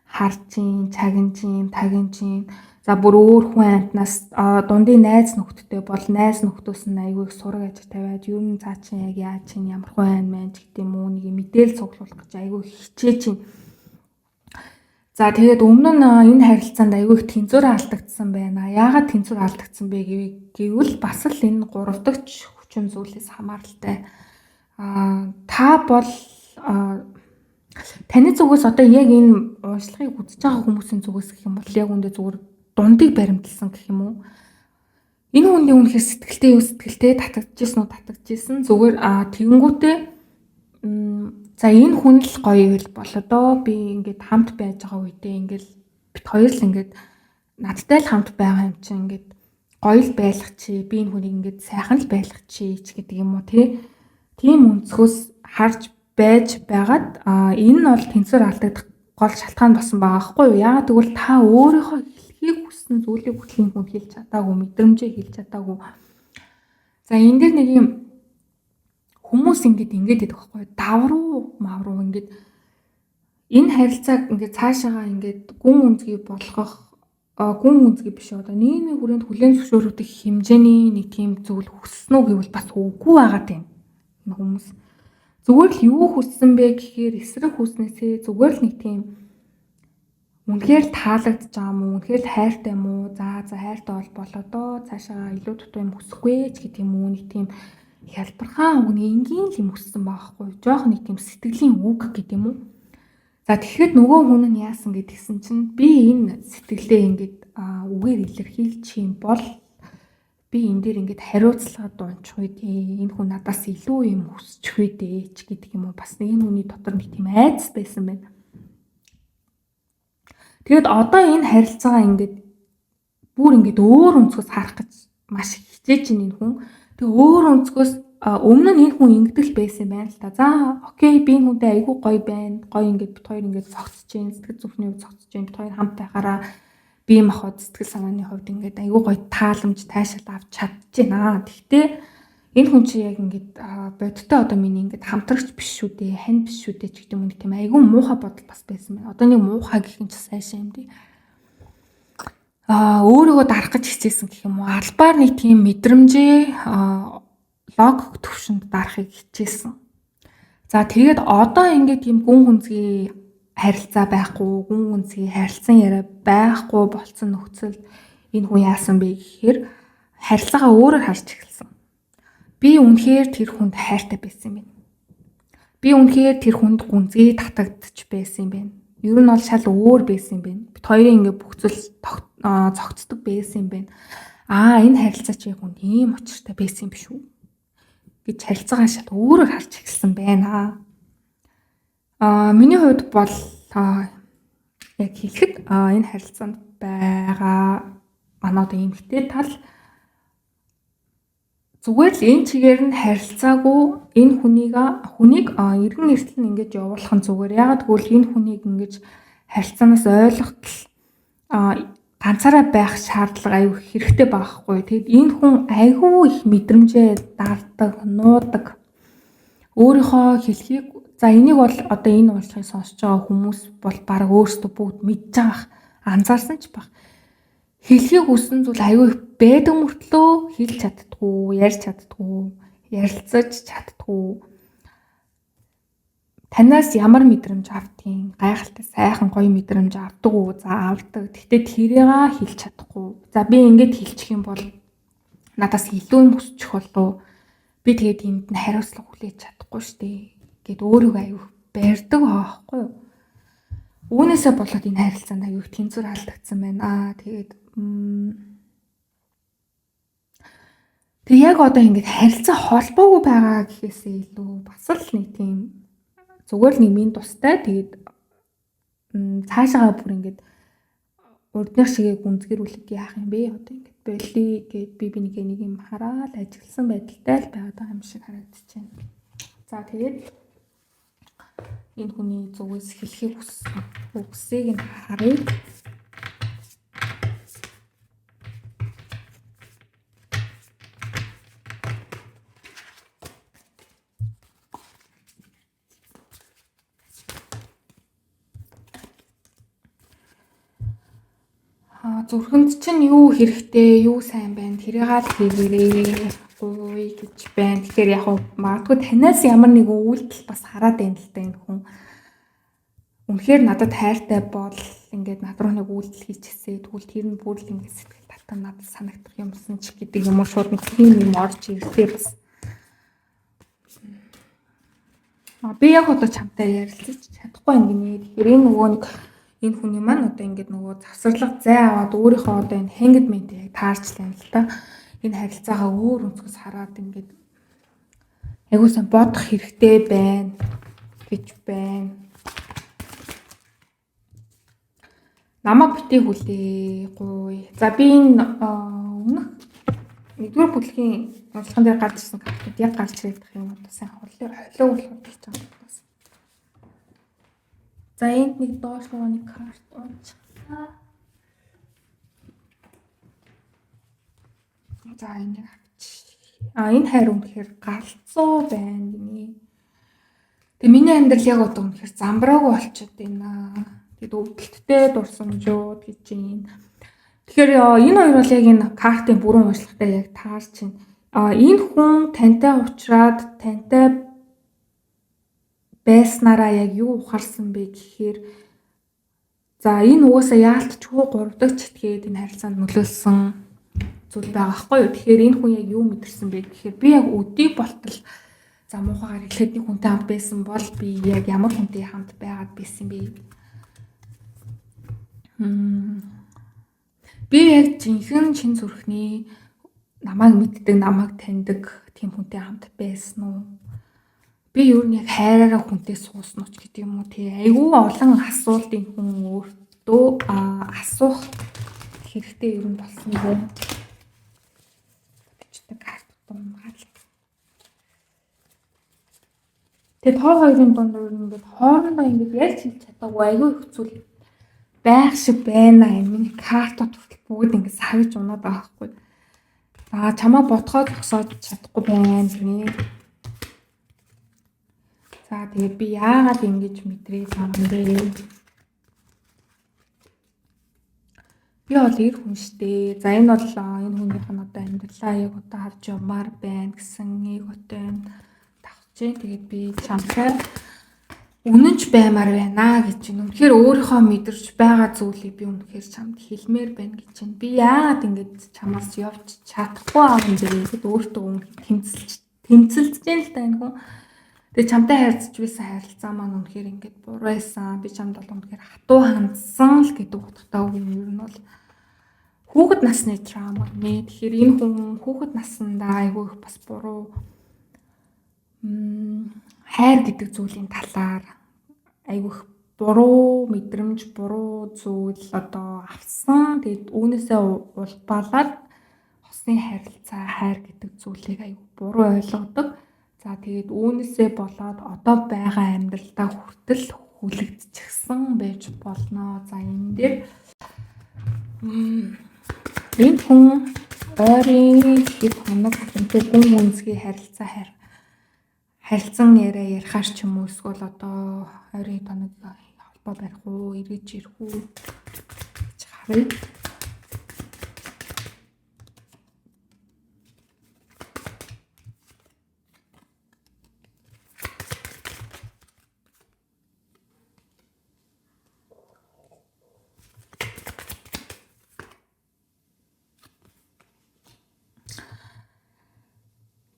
Speaker 1: харж чинь, чагнаж чинь, тагнаж чинь. За бүр өөр хүн амьтнаас дундын найз нөхдөдтэй бол найз нөхдөөс нь айгүй их сураг аж тавиад ер нь цаа чинь яг яаж чинь ямар хүн айн мэн ч гэдэг юм уу нэг мэдээлэл цуглуулах гэж айгүй их хичээж чинь. За тэгээд өмнө нь энэ харилцаанд айгүй их тэнцвэр алдагдсан байна. Яагаад тэнцвэр алдагдсан бэ гэвэл бас л энэ гурав дахь хүчин зүйлээс хамааралтай. Та бол таны зүгээс одоо яг энэ уншлагыг үзэж байгаа хүмүүсийн зүгээс гэх юм бол яг үндэ зүгээр дундыг баримтлсан гэх юм уу? Энэ хүний үнэхээр сэтгэлтэй юу сэтгэлтэй татагдчихсэн уу татагдчихсэн. Зүгээр тэгэнгүүтээ за энэ хүн л гоё л болоо доо. Би ингээд хамт байж байгаа үедээ ингээд бит хоёр л ингээд надтай л хамт байгаа юм чинь ингээд гоё л байлгах чи. Би энэ хүнийг ингээд сайхан л байлгах чи ч гэдэг юм уу тий. Тийм өнцгөөс харж байж байгаад энэ нь бол тэнцвэр алдагдах гол шалтгаан болсон байгаа байхгүй юу? Яагаад гэвэл та өөрийнхөө хэлхийг хүссэн зүйлийг хүртэл энэ хүн хэлж чадаагүй, мэдрэмжээ хэлж чадаагүй. За энэ дээр нэг юм хүмүүс ингээд ингээд байдаг байхгүй юу? Давруу мавруу ингээд энэ харилцааг ингээд цаашаага ингээд гүн үнзгий болгох гүн үнзгий биш одоо нийгмийн хүрээнд хүлээн зөвшөөрөгдөх хэмжээний нэг тийм зүйл хүссэн үү гэвэл бас үгүй байгаа тийм энэ хүмүүс. Зүгээр л юу хүссэн бэ гэхээр эсрэг хүснээсээ зүгээр л нэг тийм үнэхээр таалагдж байгаа юм уу? Үнэхээр л хайртай юм уу? За хайртай бол болоо доо. Цаашаа илүү дутуу юм хүсэхгүй ч гэдэг юм уу? Нэг тийм хялбархан үг, нэг энгийн л юм хүссэн байгаа хгүй. Жоох нэг тийм сэтгэлийн үг гэдэг юм уу? За тэгэхэд нөгөө хүн нь яасан гэдгсэн чинь би энэ сэтгэлээ ингээд үгээр илэрхийлчих юм бол би энэ дээр ингээд хариуцлага дунчих үү дээ. Энэ хүн надаас илүү юм хүсчих үү дээ ч гэдэг юм уу. Бас нэг энэ хүний дотор нэг тийм айдас байсан байна. Тэгэд одоо энэ харилцаагаа ингээд бүр ингээд өөр өнцгөөс харах гэж маш их хичээж байна энэ хүн. Тэгээ өөр өнцгөөс өмнө нь энэ хүн ингэдэг л байсан юм байна л та. За okay би энэ хүнтэй айгүй гоё байна. Гоё ингээд бит хоёр ингээд зогсож чинь, сэтгэл зүрхний хувьд зогсож чинь, бит хоёр хамт байхаараа бие махбод сэтгэл санааны хувьд ингээд айгүй гоё тааламж таашаал авч чадчихэв. Тэгтээ энэ хүн чи яг ингээд бодиттой одоо миний ингээд хамтрагч биш шүү дээ, хань биш шүү дээ ч гэдэг юм уу тийм айгүй муухай бодол бас байсан байна. Одоо нэг муухай гэх юм чи сайшаа юм дээ. Өөрийгөө дарах гэж хичээсэн гэх юм уу. Албаар нэг тийм мэдрэмжээ логик төвшөнд дарахыг хичээсэн. За тэгээд одоо ингээд тийм гүн гүнзгий харилцаа байхгүй, гүн гүнзгий харилцан яриа байхгүй болцсон нөхцөлд энэ хүн яасан бэ гэхээр харилцаагаа өөрөөр харж эхэлсэн. Би үнэхээр тэр хүнд хайртай байсан юм байна. Би үнэхээр тэр хүнд гүнзгий татагдчих байсан юм байна. Ер нь бол шал өөр байсан юм байна. Бит хоёрын ингээ бүх зүйл зохицдог байсан юм байна. Энэ харилцаа чи яг үнд ийм учиртай байсан юм биш үү гэж харилцаагаа шал өөрөөр харж эхэлсэн байна. Миний хувьд бол яг хэлэхэд энэ харилцаанд байгаа манай одоо эмэгтэй тал зүгээр л энэ чигээр нь харилцаагүй энэ хүнийг эргэн эртэл нь ингэж явуулах нь зүгээр. Яагаад гэвэл энэ хүнийг ингэж харилцаанаас ойлгохтол ганцаараа байх шаардлага аюу хэрэгтэй байхгүй. Тэгэд энэ хүн айгүй их мэдрэмжээ дарддаг, нуудаг. Өөрийнхөө хэлхийг за энийг бол одоо энэ уншлагыг сонсож байгаа хүмүүс бол баг өөрсдөө бүгд мэдж байгаа, анзаарсан ч баг. Хэлхийг хүссэн зүйл аюу их байдаг мөртлөө хэлж чаддгүй, ярьж чаддгүй, ярилцаж чаддгүй. Танаас ямар мэдрэмж авдгийг, гайхалтай сайхан гоё мэдрэмж авдаг уу? За авдаг. Гэхдээ тэрийг хэлж чадахгүй. За би ингэж хэлчих юм бол надаас илүү юм хүсчих болов. Би тэгээд энд нь хариуцлага хүлээж чадахгүй штэ гэд өөрийгөө аюу барьдаг байхгүй юу? Үүнээсээ болоод энэ харилцаанд аюу тэнцвэр алдагдсан байна. Тэгээд тэг яг одоо ингээд харилцаа холбоогүй байгаа гэхээсээ илүү бас л нэг тийм зүгээр л нэг минь тустай тэгээд цаашаагаа бүр ингээд урдных шигээ гүнзгийрүүлээд яах юм бэ? Одоо ингээд болий гэд би бинийгээ нэг юм хараал ажигласан байдалтай л байгаад байгаа юм шиг харагдаж байна. За тэгээд энэ хүний зүгээс хэлхийг хүссэн үгсийг нь харъя. Зүрхэнд чинь юу хэрэгтэй, юу сайн байна, тэрийг л хийгээрэй. Гуй гэж байна. Тэгэхээр яг магадгүй танаас ямар нэгэн үйлдэл бас хараад байна л да энэ хүн. Үнэхээр надад хайртай бол ингээд над руу нэг үйлдэл хийчихсээ. Тэгвэл тэр нь бүр л ингээд сэтгэл татан надад санагдах юмсан ч гэдэг юм уу шууд нэг тийм юм орж ирдээ бас. Би яг одоо чамтай ярилцаж чадахгүй юм гинэ. Тэгэхээр энэ нөгөө нэг энэ хүний маань одоо ингээд нөгөө завсарлага зай аваад өөрийнхөө одоо энэ Hanged Man-тэй яг таарчлаа юм л та. Энэ харилцаагаа өөр өнцгөөс хараад ингээд айгуу сайн бодох хэрэгтэй байна гэж байна. Намайг битгий хүлээ гуй. За би энэ өмнөх нэгдүгээр бүлгийн уншлаган дээр гарч ирсэн картууд яг гарч ирэх юм одоо сайн холиог болохоор хэлж байгаа юм бас. За энд нэг доош руу нэг карт унчихлаа. За энийг авчих. Энэ хайр үнэхээр галзуу байна гинэ. Тэгээ миний амьдрал яг одоо үнэхээр замбраагүй болчиход байна. Тэгэд өвдөлттэй дурсамжууд гэж юм. Тэгэхээр энэ хоёр бол яг энэ картын бүрэн уншлагатай яг таарч байна. Энэ хүн тантай уулзраад тантай байснараа яг юу ухаарсан бэ гэхээр за энэ угаасаа яалтчгүй 3 дахь читгээд энэ харилцаанд нөлөөлсөн зүйл байгаа байхгүй юу. Тэгэхээр энэ хүн яг юу мэдэрсэн бэ гэхээр би яг өдийг болтол за муухайгаар эхлээд нэг хүнтэй хамт байсан бол би яг ямар хүнтэй хамт байгаад байсан бэ? Би яг жинхэнэ чин зүрхний намайг мэддэг, намайг таньдаг тийм хүнтэй хамт байсан уу? Би ер нь яг хайраараа хүнтэй суусан уу ч гэдэг юм уу тий. Айгүй олон асуултын хүн өөртөө асуух хэрэгтэй ер нь болсон юм. Бичдэг карт унгаал. Тэгээ тоо хоёрын дунд ер нь ингээд хоорондоо ингээд ярьж хэлж чадаагүй айгүй их зүйл байх шиг байна. Энэ миний картууд хүртэл бүгд ингээд савж унаад байгаа байхгүй. За чамаа бодхоо зогсоод чадахгүй байна гинэ. За тэгээд би яагаад ингэж мэдрээд байгаа юм бэ? Би бол эр хүн штэ. За энэ бол энэ хүнийх нь одоо амьдралаа яг одоо харж явмаар байна гэсэн эготой давхж чинь. Тэгээд би чамтай үнэнч баймаар байна гэж чинь. Үнэхээр өөрийнхөө мэдэрч байгаа зүйлийг би үнэхээр чамд хэлмээр байна гэж чинь. Би яагаад ингэж чамаас явж чадахгүй байгаа юм бэ гэд өөртөө тэмцэлж чинь л та энэ хүн. Тэгээ чамтай харьцаж байсан харилцаа маань үнэхээр ингээд буруу байсан. Би чамд бол үнэхээр хатуу хандсан л гэдэг утгатай үг юм. Ер нь бол хүүхэд насны траума нэ. Тэгэхээр энэ хүн хүүхэд насндаа айгүй их бас буруу хайр гэдэг зүйлийн талаар айгүй их буруу мэдрэмж, буруу зүйл одоо авсан. Тэгээд үүнээсээ улбаалаад хосны харилцаа, хайр гэдэг зүйлийг айгүй буруу ойлгодог. За тэгээд үүнээсээ болоод одоо байгаа амьдралдаа хүртэл хүлэгдчихсэн байж болно. За энэ дээр энэ хүн ойрын хэд хоног хүнтэй гүн гүнзгий харилцаа харилцан яриа ярихаар ч юм уу эсвэл одоо ойрын хоног холбоо барих уу, эргэж ирэх үү гэж харъя.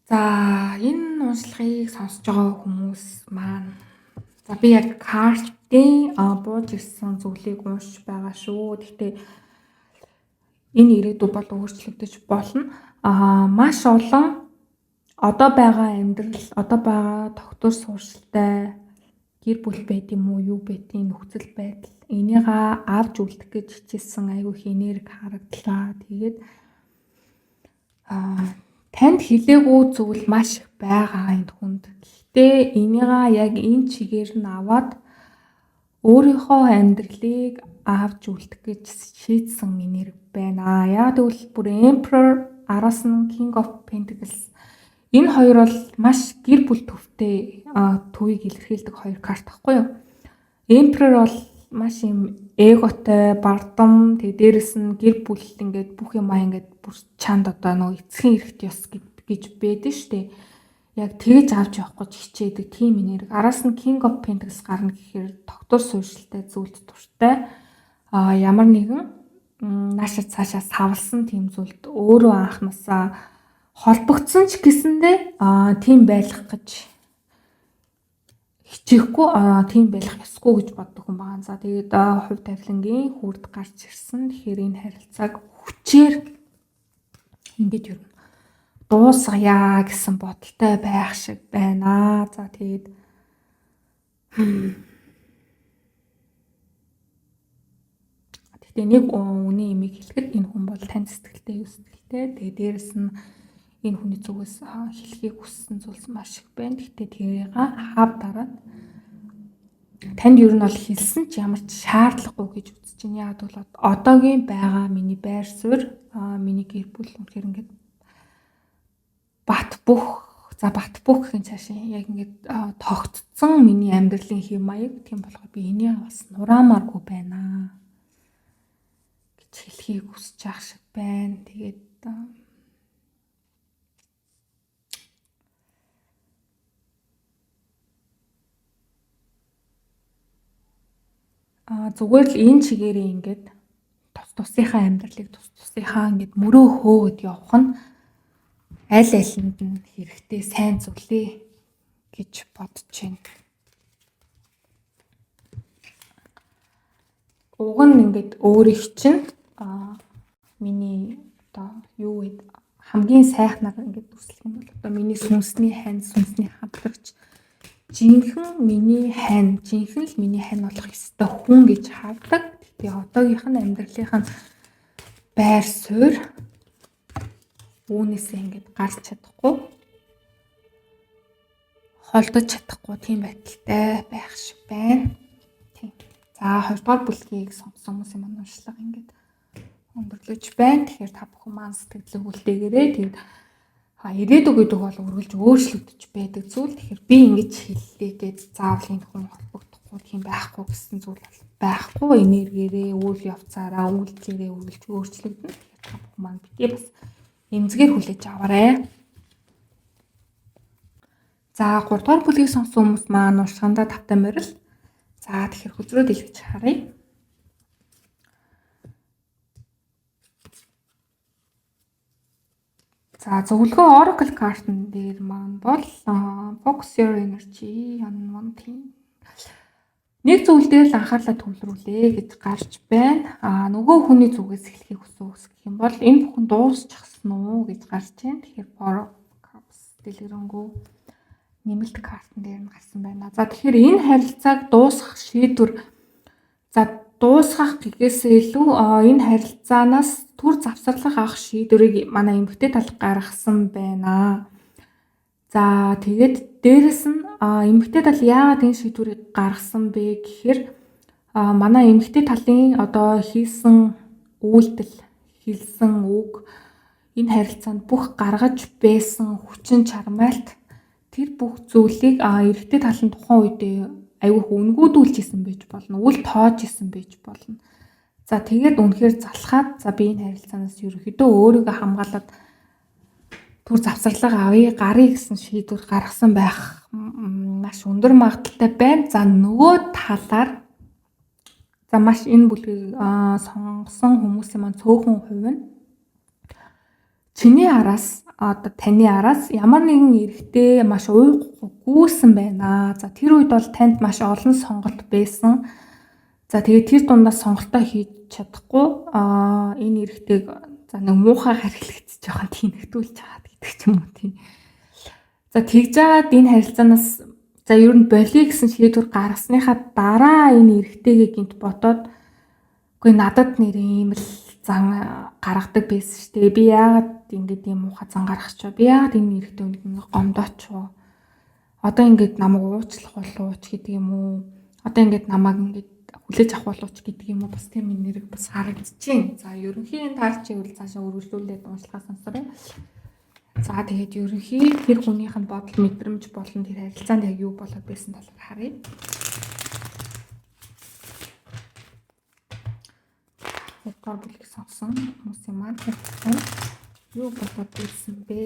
Speaker 1: За энэ уншлагыг сонсож байгаа хүмүүс маань за би яг карт талын бууж ирсэн зүйлийг уншиж байгаа шүү. Гэхдээ энэ ирээдүй бол өөрчлөгдөж болно. Маш олон одоо байгаа амьдрал, одоо байгаа тогтвор суурьшилтай гэр бүл байд юм уу, юу байдیں، нөхцөл байдал энийгээ авч үлдэх гэж хичээсэн айгүй их энерги харагдлаа. Тэгээд танд хэлээгүй зүйл маш их байгаа энэ хүнд. Гэхдээ энийгээ яг энэ чигээр нь аваад өөрийнхөө амьдралыг авч үлдэх гэж шийдсэн энерги байна. Яг тэгвэл бүр Emperor, араас нь King of Pentacles, энэ хоёр бол маш гэр бүл төвтэй төвийг илэрхийлдэг хоёр карт байхгүй юу? Emperor бол маш юм эготой, бардам, тэгээ дээрэс нь гэр бүл ингээд бүх юмаа ингээд бүр чанд одоо нөгөө эцгийн эрхт ёс гэж байдаг штэ. Яг тэгж авч явах гэж хичээдэг тийм энерги. Араас нь King of Pentacles гарна гэхээр тогтвор суурьшилтай зүйлд дуртай. Ямар нэгэн нааша цаашаа савлсан тийм зүйлд өөрөө анхнаасаа холбогдсон ч гэсэндээ тийм байх гэж хичээхгүй, тийм байх ёсгүй гэж боддог хүн байгаа. За тэгээд хувь тавилангийн хүрд гарч ирсэн. Тэгэхээр энэ харилцааг хүчээр ингэж ер нь дуусгая гэсэн бодолтой байх шиг байна. За тэгээд гэхдээ нэг үнийн имийг хэлэхэд энэ хүн бол тань сэтгэлтэй, юу сэтгэлтэй. Тэгээд дээрэс нь энэ хүний зүгээс хэлхийг хүссэн зүйлс маш их байна. Гэхдээ тэрийг хав дараад танд ер нь бол хэлсэн ч ямар ч шаардлагагүй гэж үзэж байна. Яг бол одоогийн байгаа миний байр суурь, миний гэр бүл үнэхээр ингээд бат бөх, за бат бөх гэх юм цаашаа яг ингээд тогтцсон миний амьдралын хэв маяг, тийм болохоор би энийг бас нураамааргүй байна гэж хэлхийг хүсэж байгаа шиг байна. Тэгээд зүгээр л энэ чигээрээ ингээд тус тусынхаа амьдралыг тус тусынхаа ингээд мөрөө хөөгд явах нь аль алинд нь хэрэгтэй сайн зүйлээ гэж бодож байна. Уг нь ингээд өөрийг чинь миний одоо юу вэ, хамгийн сайхнаар ингээд дүрслэх юм бол одоо миний сүнсний хань, сүнсний хамтрагч, жинхэнэ миний хань, жинхэнэ л миний хань болох ёстой хүн гэж хардаг. Гэхдээ одоогийнх нь амьдралынх нь байр суурь үүнээсээ ингээд гарч чадахгүй, холдож чадахгүй тийм байдалтай байх шиг байна. Тийм. За хоёрдугаар бүлгийг сонгосон хүмүүсийн маань уншлага ингээд өндөрлөж байна. Тэгэхээр та бүхэн маань сэтгэлээ үлдээгээрэй. Тэгээд ирээдүй гэдэг бол үргэлж өөрчлөгдөж байдаг зүйл. Тэгэхээр би ингэж хэллээ гэж заавал энэ хүн холбогдохгүй тийм байхгүй гэсэн зүйл бол байхгүй. Энергиэрээ, үйл явцаараа, үйлдэлээрээ үргэлж өөрчлөгдөнө. Тэгэхээр та бүхэн маань битгий бас эмзгээр хүлээж аваарай. За 3 дугаар бүлгийг сонссон хүмүүс маань уншихандаа тавтай морил. За тэгэхээр хөзрөө дэлгэж харъя. За зөвлөгөө Oracle картн дээр маань бол focus your energy on one thing. Нэг зүйл дээр л анхаарлаа төвлөрүүлээ гэж гарч байна. Нөгөө хүний зүгээс эхлэхийг хүсвэл гэх юм бол энэ бүхэн дуусчихсан уу гэж гарч байна. Тэгэхээр Four of Cups дэлгэрэнгүй нэмэлт картн дээр нь гарсан байна. За тэгэхээр энэ харилцааг дуусгах шийдвэр, за дуусгах гэхээсээ илүү энэ харилцаанаас түр завсарлага авах шийдвэрийг манай эмэгтэй тал гаргасан байна. За тэгээд дээрэс нь эмэгтэй тал яагаад энэ шийдвэрийг гаргасан бэ гэхээр манай эмэгтэй талын одоо хийсэн үйлдэл, хэлсэн үг, энэ харилцаанд бүх гаргаж байсан хүчин чармайлт, тэр бүх зүйлийг эрэгтэй тал нь тухайн үедээ айгүй их үнгүүдүүлж исэн байж болно, үл тоож исэн байж болно. За тэгээд үнэхээр залхаад, за би энэ харилцаанаас ерөнхийдөө өөрийгөө хамгаалаад түр завсарлага авъя, гаръя гэсэн шийдвэр гаргасан байх маш өндөр магадлалтай байна. За нөгөө талаар за маш энэ бүлгийг сонгосон хүмүүсийн маань цөөхөн хувь нь Чиний араас одоо таны араас ямар нэгэн эрэгтэй маш уухгүй гүйсэн байна. За тэр үед бол танд маш олон сонголт байсан. За тэгээд тэр дундаас сонголтоо хийж чадахгүй энэ эрэгтэйг за нэг муухай харилцаж жоохон тэнэгтүүлж чаад гэдэг ч юм уу тийм. За тэгж жагаад энэ харилцаанаас за ер нь болиё гэсэн шийдвэр гаргасныхаа дараа энэ эрэгтэйгээ гинт бодоод үгүй надад нэр ийм л зан гаргадаг байсан шүү дээ. Би яагаад ингэж ийм муухай зан гаргачих вэ? Би яагаад энэ эрэгтэй хүнийг ингэ гомдооч вэ? Одоо ингэж намайг уучлах болов уу ч гэдэг юм уу? Одоо ингэж намайг ингэж хүлээж авах болов ч гэдэг юм уу? Бас тийм нэрэг бас харагдчихээн. За ерөнхий энэ таарч ивэл цаашаа үргэлжлүүлээд уншлахаа сонсорой. За тэгээд ерөнхий тэр хүнийх нь бодол мэдрэмж болон тэр харилцаанд яг юу болоод байсан талаар харъя. Хоёрдугаар бүлгийг сонсон хүмүүсийн маань харилцаанд юу болоод байсан бэ?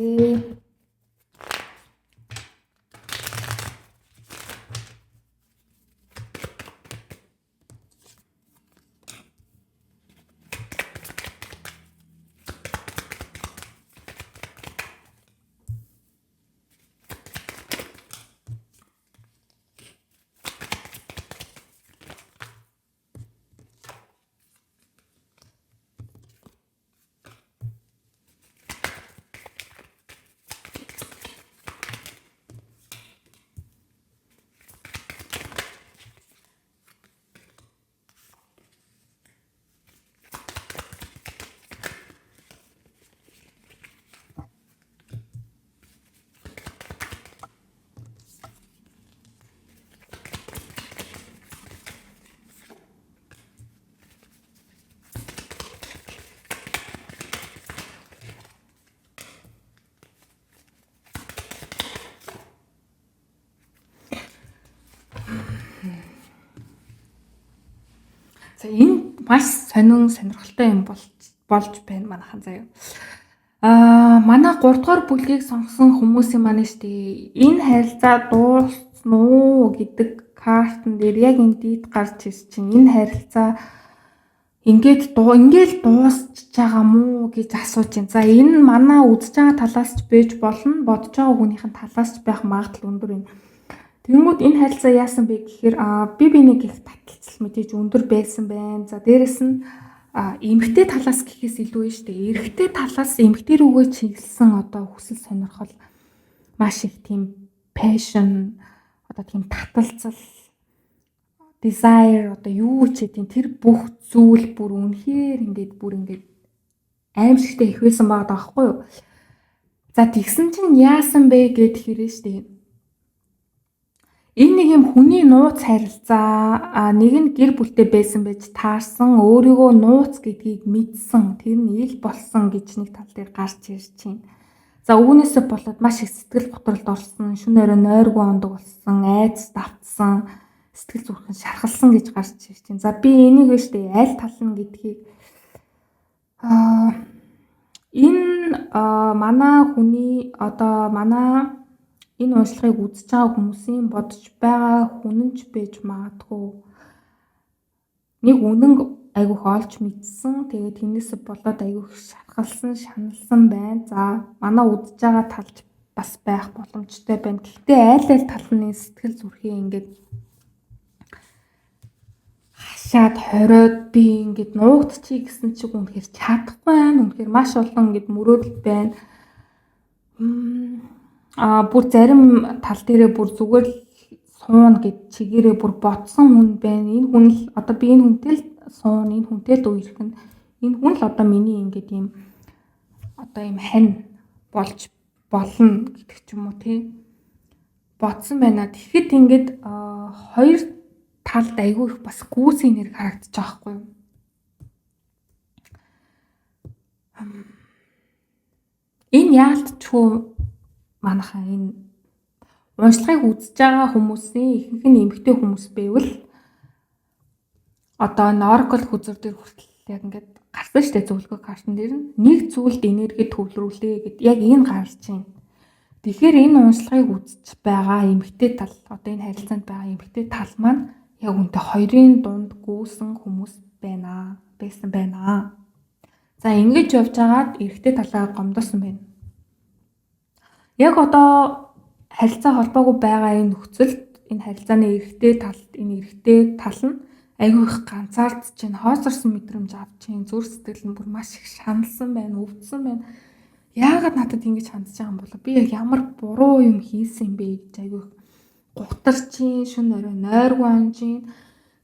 Speaker 1: За энэ маш сонин сонирхолтой юм болж байна манайхан заяа. Манай 3 дугаар бүлгийг сонгосон хүмүүсийн маань штэ энэ харилцаа дуусна уу гэдэг картн дээр яг энэ дид гарч ирж чинь энэ харилцаа ингээд ингээл дуусч байгаа мó гэж асууж байна. За энэ манай үзэж байгаа талаас ч байж болно, бодож байгаа хүнийх нь талаас ч байх магадлал өндөр юм. Тэнгүүд энэ харилцаа яасан бэ гэхээр би бинийг их таталцал мэдээж өндөр байсан байна. За дээрэс нь эмэгтэй талаас гэхээс илүү нь шүү дээ. Эрэгтэй талаас эмэгтэй рүүгээ чиглэсэн одоо хүсэл сонирхол маш их тийм passion одоо тийм таталцал desire одоо юу ч гэдэг тэр бүх зүйл бүр үнэхээр ингээд бүр ингээд аимшигтай их байсан байгаа даахгүй юу. За тэгсэн чинь яасан бэ гэхээр шүү дээ. Энэ нэг юм хүний нууц харилцаа нэг нь гэр бүлтэй байсан байж таарсан өөрийгөө нууц гэдгийг мэдсэн тэр нь ил болсон гэж нэг тал дээр гарч ирж байна. За үүнээсээ болоод маш их сэтгэл готролд орсон, шөнө орой нойргүй ондог болсон, айц давтсан, сэтгэл зүрхэн шархалсан гэж гарч ирж байна. За би энийг биш үү аль тал нь гэдгийг энэ манай хүний одоо манай энэ уншлагыг үзэж байгаа хүмүүсийн бодож байгаа хүн нь ч байж магадгүй. Нэг үнэн айгүйх олж мэдсэн. Тэгээд тэрнээсээ болоод айгүйх шархалсан, шаналсан байна. За манай үзэж байгаа талж бас байх боломжтой байна. Гэхдээ айл айл тал нь сэтгэл зүрхээ ингээд хашаад хориод би ингээд нуугдчихъя гэсэн чиг үнэхээр чадахгүй байна. Үнэхээр маш олон ингээд мөрөөдөл байна. Бүр зарим тал дээрээ бүр зүгээр л суuna гэд чигээрээ бүр бодсон хүн байна. Энэ хүн л одоо би энэ хүнтэй л суuna, энэ хүнтэй л үерхэн. Энэ хүн л одоо миний ингээд ийм одоо ийм хань болж болно гэдэг ч юм уу тий. Бодсон байна. Тэгэхэд ингээд хоёр талд айгүй их бас гүйцийн нэр харагдаж байгаа байхгүй юу? Энэ яалтчгүй манайхаа энэ уншлагыг үзэж байгаа хүмүүсийн ихэнх нь эмэгтэй хүмүүс байвал одоо энэ Oracle хөзөр дээр хүртэл яг ингээд гарсан шүү дээ зөвлөгөө картн дээр нь нэг зүйлд энерги төвлөрүүлээ гэд яг энэ гарч байна. Тэгэхээр энэ уншлагыг үзэж байгаа эмэгтэй тал одоо энэ харилцаанд байгаа эмэгтэй тал маань яг үнтэй хоёрын дунд гүйсэн хүмүүс байна. Байсан байна. За, ингэж явж байгаад эрэгтэй талаа гомдоосон байна. Яг одоо харилцаа холбоогүй байгаа энэ нөхцөлд энэ харилцааны эрэгтэй талд энэ эрэгтэй тал нь айгүй их ганцаардж чинь, хоосорсон мэдрэмж авч чинь, зүрх сэтгэл нь бүр маш их шаналсан байна, өвдсөн байна. Яагаад надад ингэж хандж байгаа юм бол, би яг ямар буруу юм хийсэн юм бэ гэж айгүй их гутарч чинь, шөнө орой нойргүй онж чинь.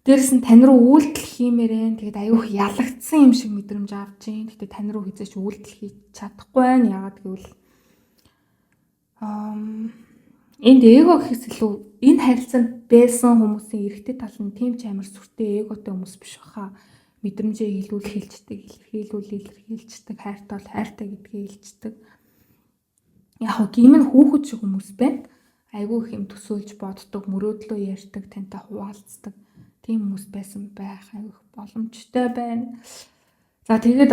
Speaker 1: Дээрэс нь тань руу үйлдэл хиймээр байна. Тэгээд айгүй их ялагдсан юм шиг мэдрэмж авч чинь. Гэхдээ тань руу хэзээ ч үйлдэл хийж чадахгүй байна. Яагаад гэвэл энд эго гэхээс илүү энэ харилцаанд байсан хүмүүсийн эрэгтэй тал нь тийм ч амар сүртэй эготой хүмүүс биш баха. Мэдрэмжээ хэлүүл хэлждэг, илэрхийлүүл илэрхийлждэг, хайртай бол хайртай гэдгээ хэлждэг. Яг хөө гим нь хүүхэд шиг хүмүүс байна. Айгүй их юм төсөөлж боддог, мөрөөдлөө ярьдаг, тантай хуваалцдаг тийм хүмүүс байсан байх айгүй их боломжтой байна. За, тэгээд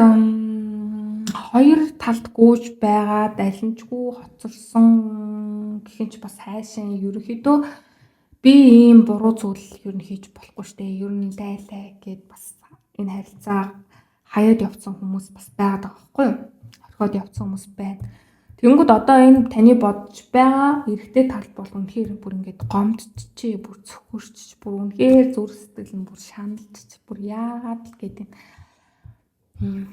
Speaker 1: хоёр талд гүйж байгаа, далинчгүй хоцорсон гэх нь ч бас хайшин ерөнхийдөө би ийм буруу зүйл ер нь хийж болохгүй штэ. Ер нь лайлаа гэд бас энэ харилцаа хаяад явцсан хүмүүс бас байгаад байгаа байхгүй юу? Орхиод явцсан хүмүүс байна. Тэнгүүд одоо энэ таны бодож байгаа эрэгтэй тал бол үнэхээр бүр ингээд гомдчихээ, бүр цөхөрч, бүр үнэхээр зүрх сэтгэл нь бүр шаналж, бүр яагаад л гэдэг юм.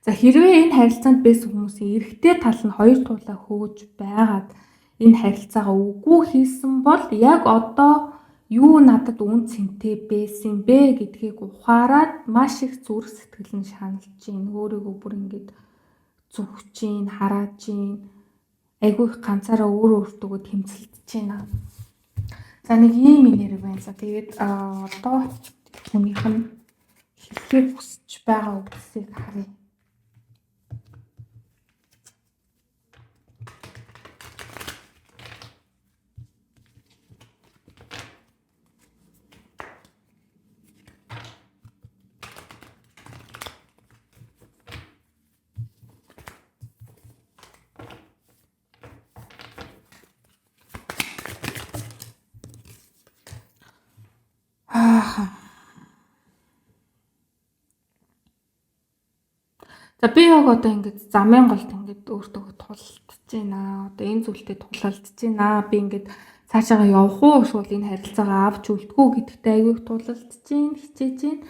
Speaker 1: За, хэрвээ энэ харилцаанд байсан хүмүүсийн эрэгтэй тал нь хоёр туулаа хөөж байгаад энэ харилцаагаа үгүй хийсэн бол яг одоо юу надад үн цэнтэй байсан бэ гэдгийг ухаарад маш их зүрх сэтгэл нь шаналж чинь, өөрийгөө бүр ингээд зүхж чинь, харааж чинь, айгүй их ганцаараа өөрөө өөртөөгөө тэмцэлдэж байна. За, нэг ийм энерги байна. За, тэгээд одоо хүнийх нь хэлэхийг хүсэж байгаа үгсийг харъя. Аа. За, би яг одоо ингээд замын голд ингээд өөртөө тулалдаж байна. Одоо энэ зүйлтэй тулалдаж байна. Би ингээд цаашаага явах уу эсвэл энэ харилцаагаа авч үлдэх үү гэдэгтээ айгүй их тулалдаж байна, хичээж байна.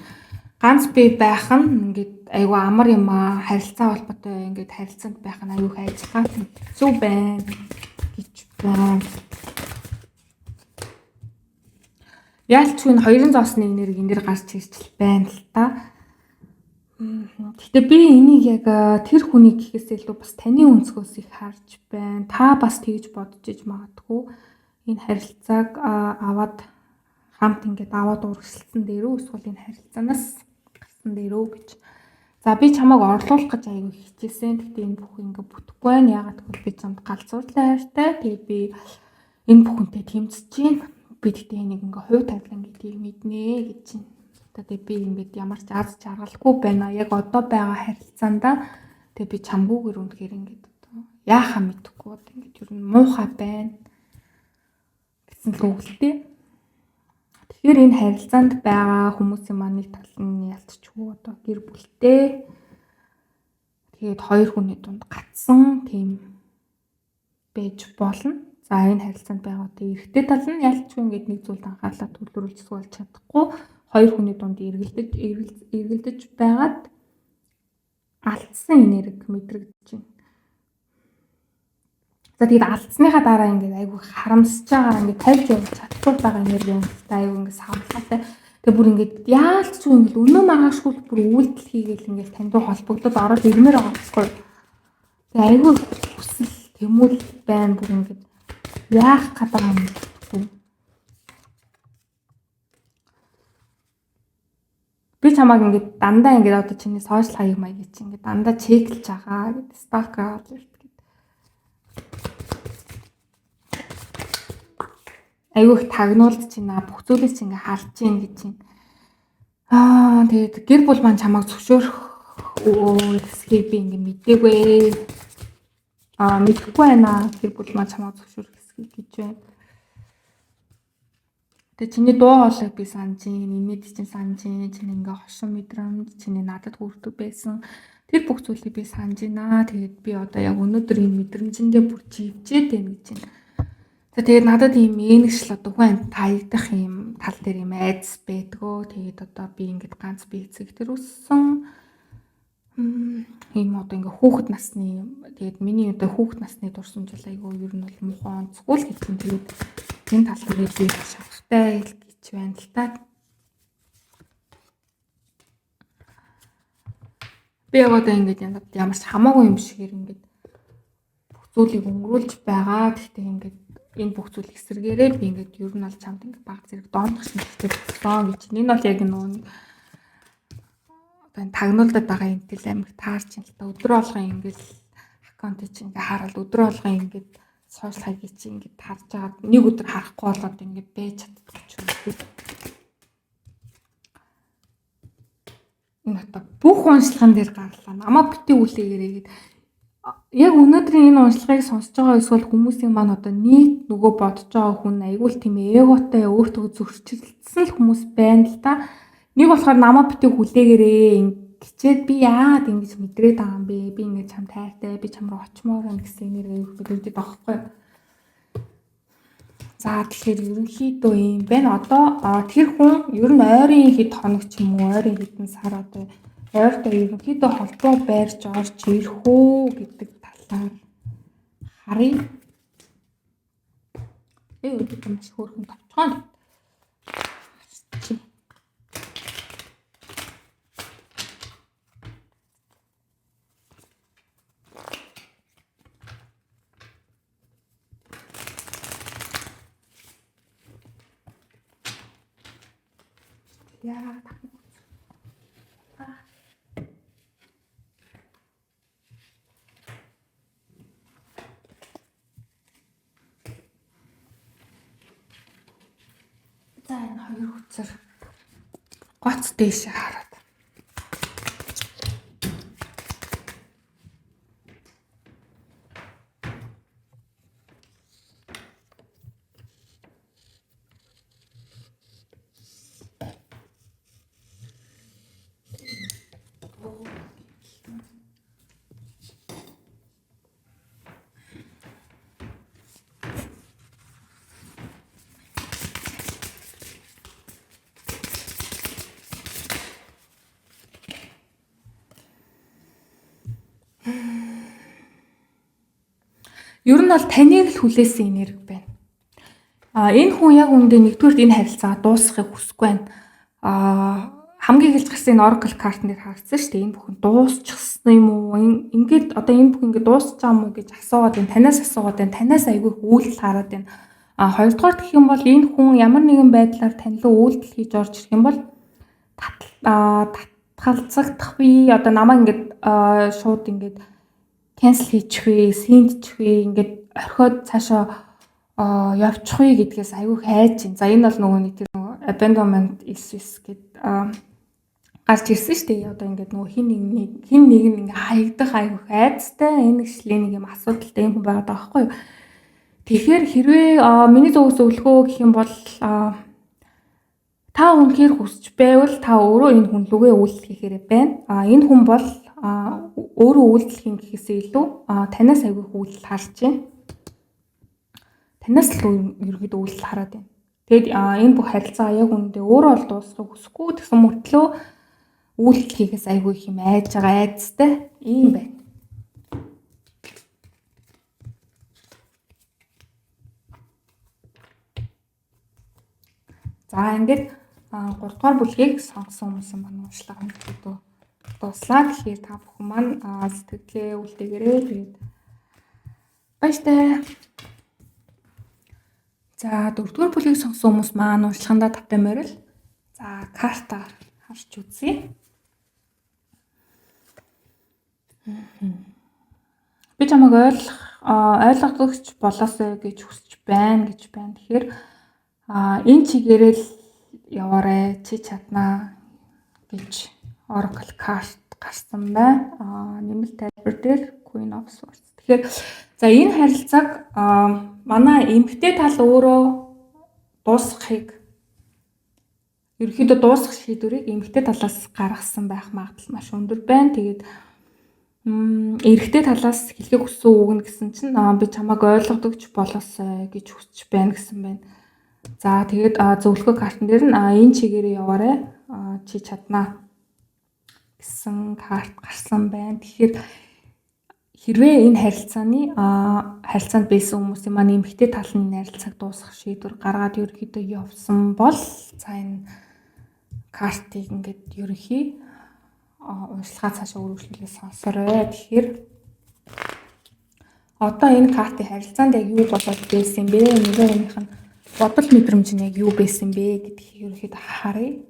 Speaker 1: Ганц би байх нь ингээд айгүй амар юм аа. Харилцаа холбоотой ингээд харилцаанд байх нь айгүй их ажиллагаа хэцүү байна гэж байна. Яалчгүй энэ хоёрын зоосны энерги энэ дэр гарч ирж байна л та. Гэхдээ би энийг яг тэр хүнийг гэхээс илүү бас таны өнцгөөс их харж байна. Та бас тэгж бодож иж магадгүй. Энэ харилцааг аваад хамт ингээд аваад урагшилсан дээрөө эсвэл энэ харилцаанаас гарсан дээрөө гэж. За, би чамайг орлуулах гэж айгүй хичээсэн. Гэхдээ энэ бүх ингээд бүтэхгүй байна. Яагаад гэвэл би чамд галзуурлаа хайртай. Тэгээд би энэ бүхэнтэй тэмцэж байна. Би гэхдээ энийг ингээ хувь тавилан гэдгийг мэднэ гэж байна. Тэгээ би ингээд ямар ч аз жаргалгүй байна. Яг одоо байгаа харилцаандаа тэгээ би чамгүйгээр үнэхээр ингээд одоо яахаа мэдэхгүй одоо ингээд ер нь муухай байна гэсэн л үг л дээ. Тэгэхээр энэ харилцаанд байгаа хүмүүсийн маань нэг тал нь ялцчихгүй одоо гэр бүлтэй. Тэгээд хоёр хүний дунд гацсан тийм байж болно. За, энэ харилцаанд байгаа одоо эрэгтэй тал нь ялцгүй ингээд нэг зүйлд анхаарлаа төвлөрүүлж суулж чадахгүй хоёр хүний дунд эргэлдэж байгаад алдсан энерги мэдрэгдэж байна. За, тэгээд алдсныхаа дараа ингээд айгүй харамсаж байгаа, ингээд тавьж явж чадахгүй байгаа энерги юм л та, айгүй ингээд савлгаатай. Тэгээд бүр ингээд яалт ч ингээд өнөө маргаашгүй бүр үйлдэл хийгээл ингээд танд руу холбогдоод ороод ирмээр байгаа байхгүй. Тэгээд айгүй хүсэл тэмүүл байна, бүр ингээд яах гээд байгаа юм бэ? Би чамайг ингээд дандаа ингээд одоо чиний сошиал хаяг маягийг чи ингээд дандаа чеклж байгаа гэдэг, stalker alert гэдэг. Айгүй их тагнуулж байна. Бүх зүйлийг чи ингээд харж байна гэж чинь. Тэгээд гэр бүл маань чамайг зөвшөөрөх хэсгийг би ингээд мдээгүй. Мэдэхгүй байна. Гэр бүл маань чамайг зөвшөөрөх хэсгийг гэж байна. Тэгээ чиний дуу хоолойг би санаж гин, инээд чинь санаж гин, чиний ингээ хошин мэдрэмж, чиний надад хүрдэг байсан тэр бүх зүйлийг би санаж гинэ. Тэгээд би одоо яг өнөөдөр энэ мэдрэмжэндээ бүр живжээд байна гэж байна. За, тэгээд надад ийм ээнэгшил одоо хүн амьд таягдах ийм тал дээр ийм айдас байдгөө. Тэгээд одоо би ингээд ганц би эцэг тэр өссөн ийм одоо ингээ хүүхэд насны, тэгээд миний одоо хүүхэд насны дурсамж бол айгүй ер нь бол муухай онцгүй л гэдэг юм. Тэгээд энэ тал дээр би шавхтай гэж байна л та. Би яг одоо ингээд ямар ч хамаагүй юм шигээр ингээд бүх зүйлийг өнгөрүүлж байгаа. Гэхдээ ингээд энэ бүх зүйл эсрэгээрээ би ингээд ер нь бол чамд ингээд баг зэрэг доондох шинжтэй боллоо гэж. Энэ бол яг нөгөө одоо энэ тагнуулдад байгаа энтэл амар таарч юм л та. Өдөр болгон ингээд аккаунтыг чи ингээд хараад, өдөр болгон ингээд social хаягийг чи ингээд харж агаад нэг өдөр харахгүй болоод ингээд байж чаддаг ч юм уу. Энэ одоо бүх уншлаган дээр гарлаа. Намаа бити үлээгээрэй гэд. Яг өнөөдрийн энэ уншлагыг сонсож байгаа эсвэл хүмүүсийн маань одоо нийт нөгөө бодож байгаа хүн айгүй л тийм эготой, өөртөө зөрчилдсөн л хүмүүс байна л та. Нэг болохоор намаа бити хүлээгээрээ гिचээд би яагаад ингэж мэдрээд байгаа юм бэ? Би ингэж чам тайртай, би чам руу очимоор байна гэсэн нэр аюу мэдэрдэг байгаа байхгүй юу? За, тэгэхээр ерөнхийдөө юм байна. Одоо тэр хүн ер нь ойрын хэд хоног ч юм уу, ойрын хэдэн сар одоо ойртой ерөнхийдөө холбоо байрч орж ирэх үү гэдэг талаар харъя. Өдөр маш хөөрхөн товчхон. Яа. За, энэ хоёр хүчээр гоц дээшээ хараад. Ер нь бол таныг л хүлээсэн энерги байна. Энэ хүн яг үүндээ нэгдүгээрт энэ харилцаагаа дуусгахыг хүсэхгүй байна. Хамгийн эхэлж гарсан энэ Oracle картн дээр харагдсан шүү дээ. Энэ бүхэн дуусчихсан юм уу? Ингээд одоо энэ бүх ингээд дуусч байгаа юм уу гэж асуугаад байна. Танаас асуугаад байна. Танаас айгүй их үйлдэл хараад байна. Хоёрдугаар гэх юм бол энэ хүн ямар нэгэн байдлаар тань руу үйлдэл хийж орж ирэх юм бол татгалзагдах бий. Одоо намайг ингээд шууд ингээд cancel хийчих вэ, send чих вэ, ингээд орхиод цаашаа явчих вэ гэдгээс айгүй хайж байна. За, энэ бол нөгөө нэг тэр нөгөө abandonment issues гэд гарч ирсэн шүү дээ. Одоо ингээд нөгөө хин нэг нь ингээ хаягдах айгүй айдастай, энэ гişлийн нэг юм асуудалтай юм хүн байгаа байхгүй юу? Тэгэхээр хэрвээ миний зүгээс зөвлөгөө гэх юм бол та үнэхээр хүсч байвал та өөрөө энэ хүн лүгээ үйлдэл хийхээрээ байна. Энэ хүн бол өөрөө үйлдэл хийн гэхээсээ илүү танаас айгүй их үйлдэл харж байна. Танаас л ерөөдөө үйлдэл хараад байна. Тэгээд энэ бүх харилцаа яг үүндээ өөрөө бол дуусгахыг хүсэхгүй тэгсэн мөртлөө үйлдэл хийхээс айгүй их юм айж байгаа, айдастай ийм байна. За, ингээд 3 дугаар бүлгийг сонгосон хүмүүсийн маань уншлага өнөөдөр дууслаа. Тэгэхээр та бүхэн маань сэтгэлээ үлдээгээрэй. Тэгээд баяртай. За, дөрөвдүгээр бүлгийг сонгосон хүмүүс маань уншлагандаа тавтай морил. За, карта харж үзье. Би чамайг ойлгогч болоосой гэж хүсэж байна гэж байна. Тэгэхээр энэ чигээрээ л яваарэ, чи чаднаа гэж Oracle card гарсан байна. Нэмэлт тайлбар дээр Queen of Swords. Тэгэхээр за, энэ харилцааг манай эмэгтэй тал өөрөө дуусгахыг Ерөнхийдөө дуусгах шийдвэрийг эмэгтэй талаас гаргасан байх магадлал маш өндөр байна. Тэгээд эрэгтэй талаас хэлхийг хүссэн үг нь гэсэн чинь би чамайг ойлгодог ч болоосой гэж хүсэж байна гэсэн байна. За тэгээд зөвлөгөө картн дээр нь энэ чигээрээ яваарай. Чи чаднаа гэсэн карт гарсан байна. Тэгэхээр хэрвээ энэ харилцаанд байсан хүмүүсийн маань эмэгтэй тал нь энэ харилцааг дуусгах шийдвэр гаргаад ерөнхийдөө явсан бол за энэ картыг ингээд ерөнхий уншилгаа цаашаа үргэлжлүүлээ сонсорой. Тэгэхээр одоо энэ картын харилцаанд яг юу болоод байсан бэ? Нөгөө хүнийх нь бодол мэдрэмж нь яг юу байсан бэ гэдгийг ерөнхийдөө харъя.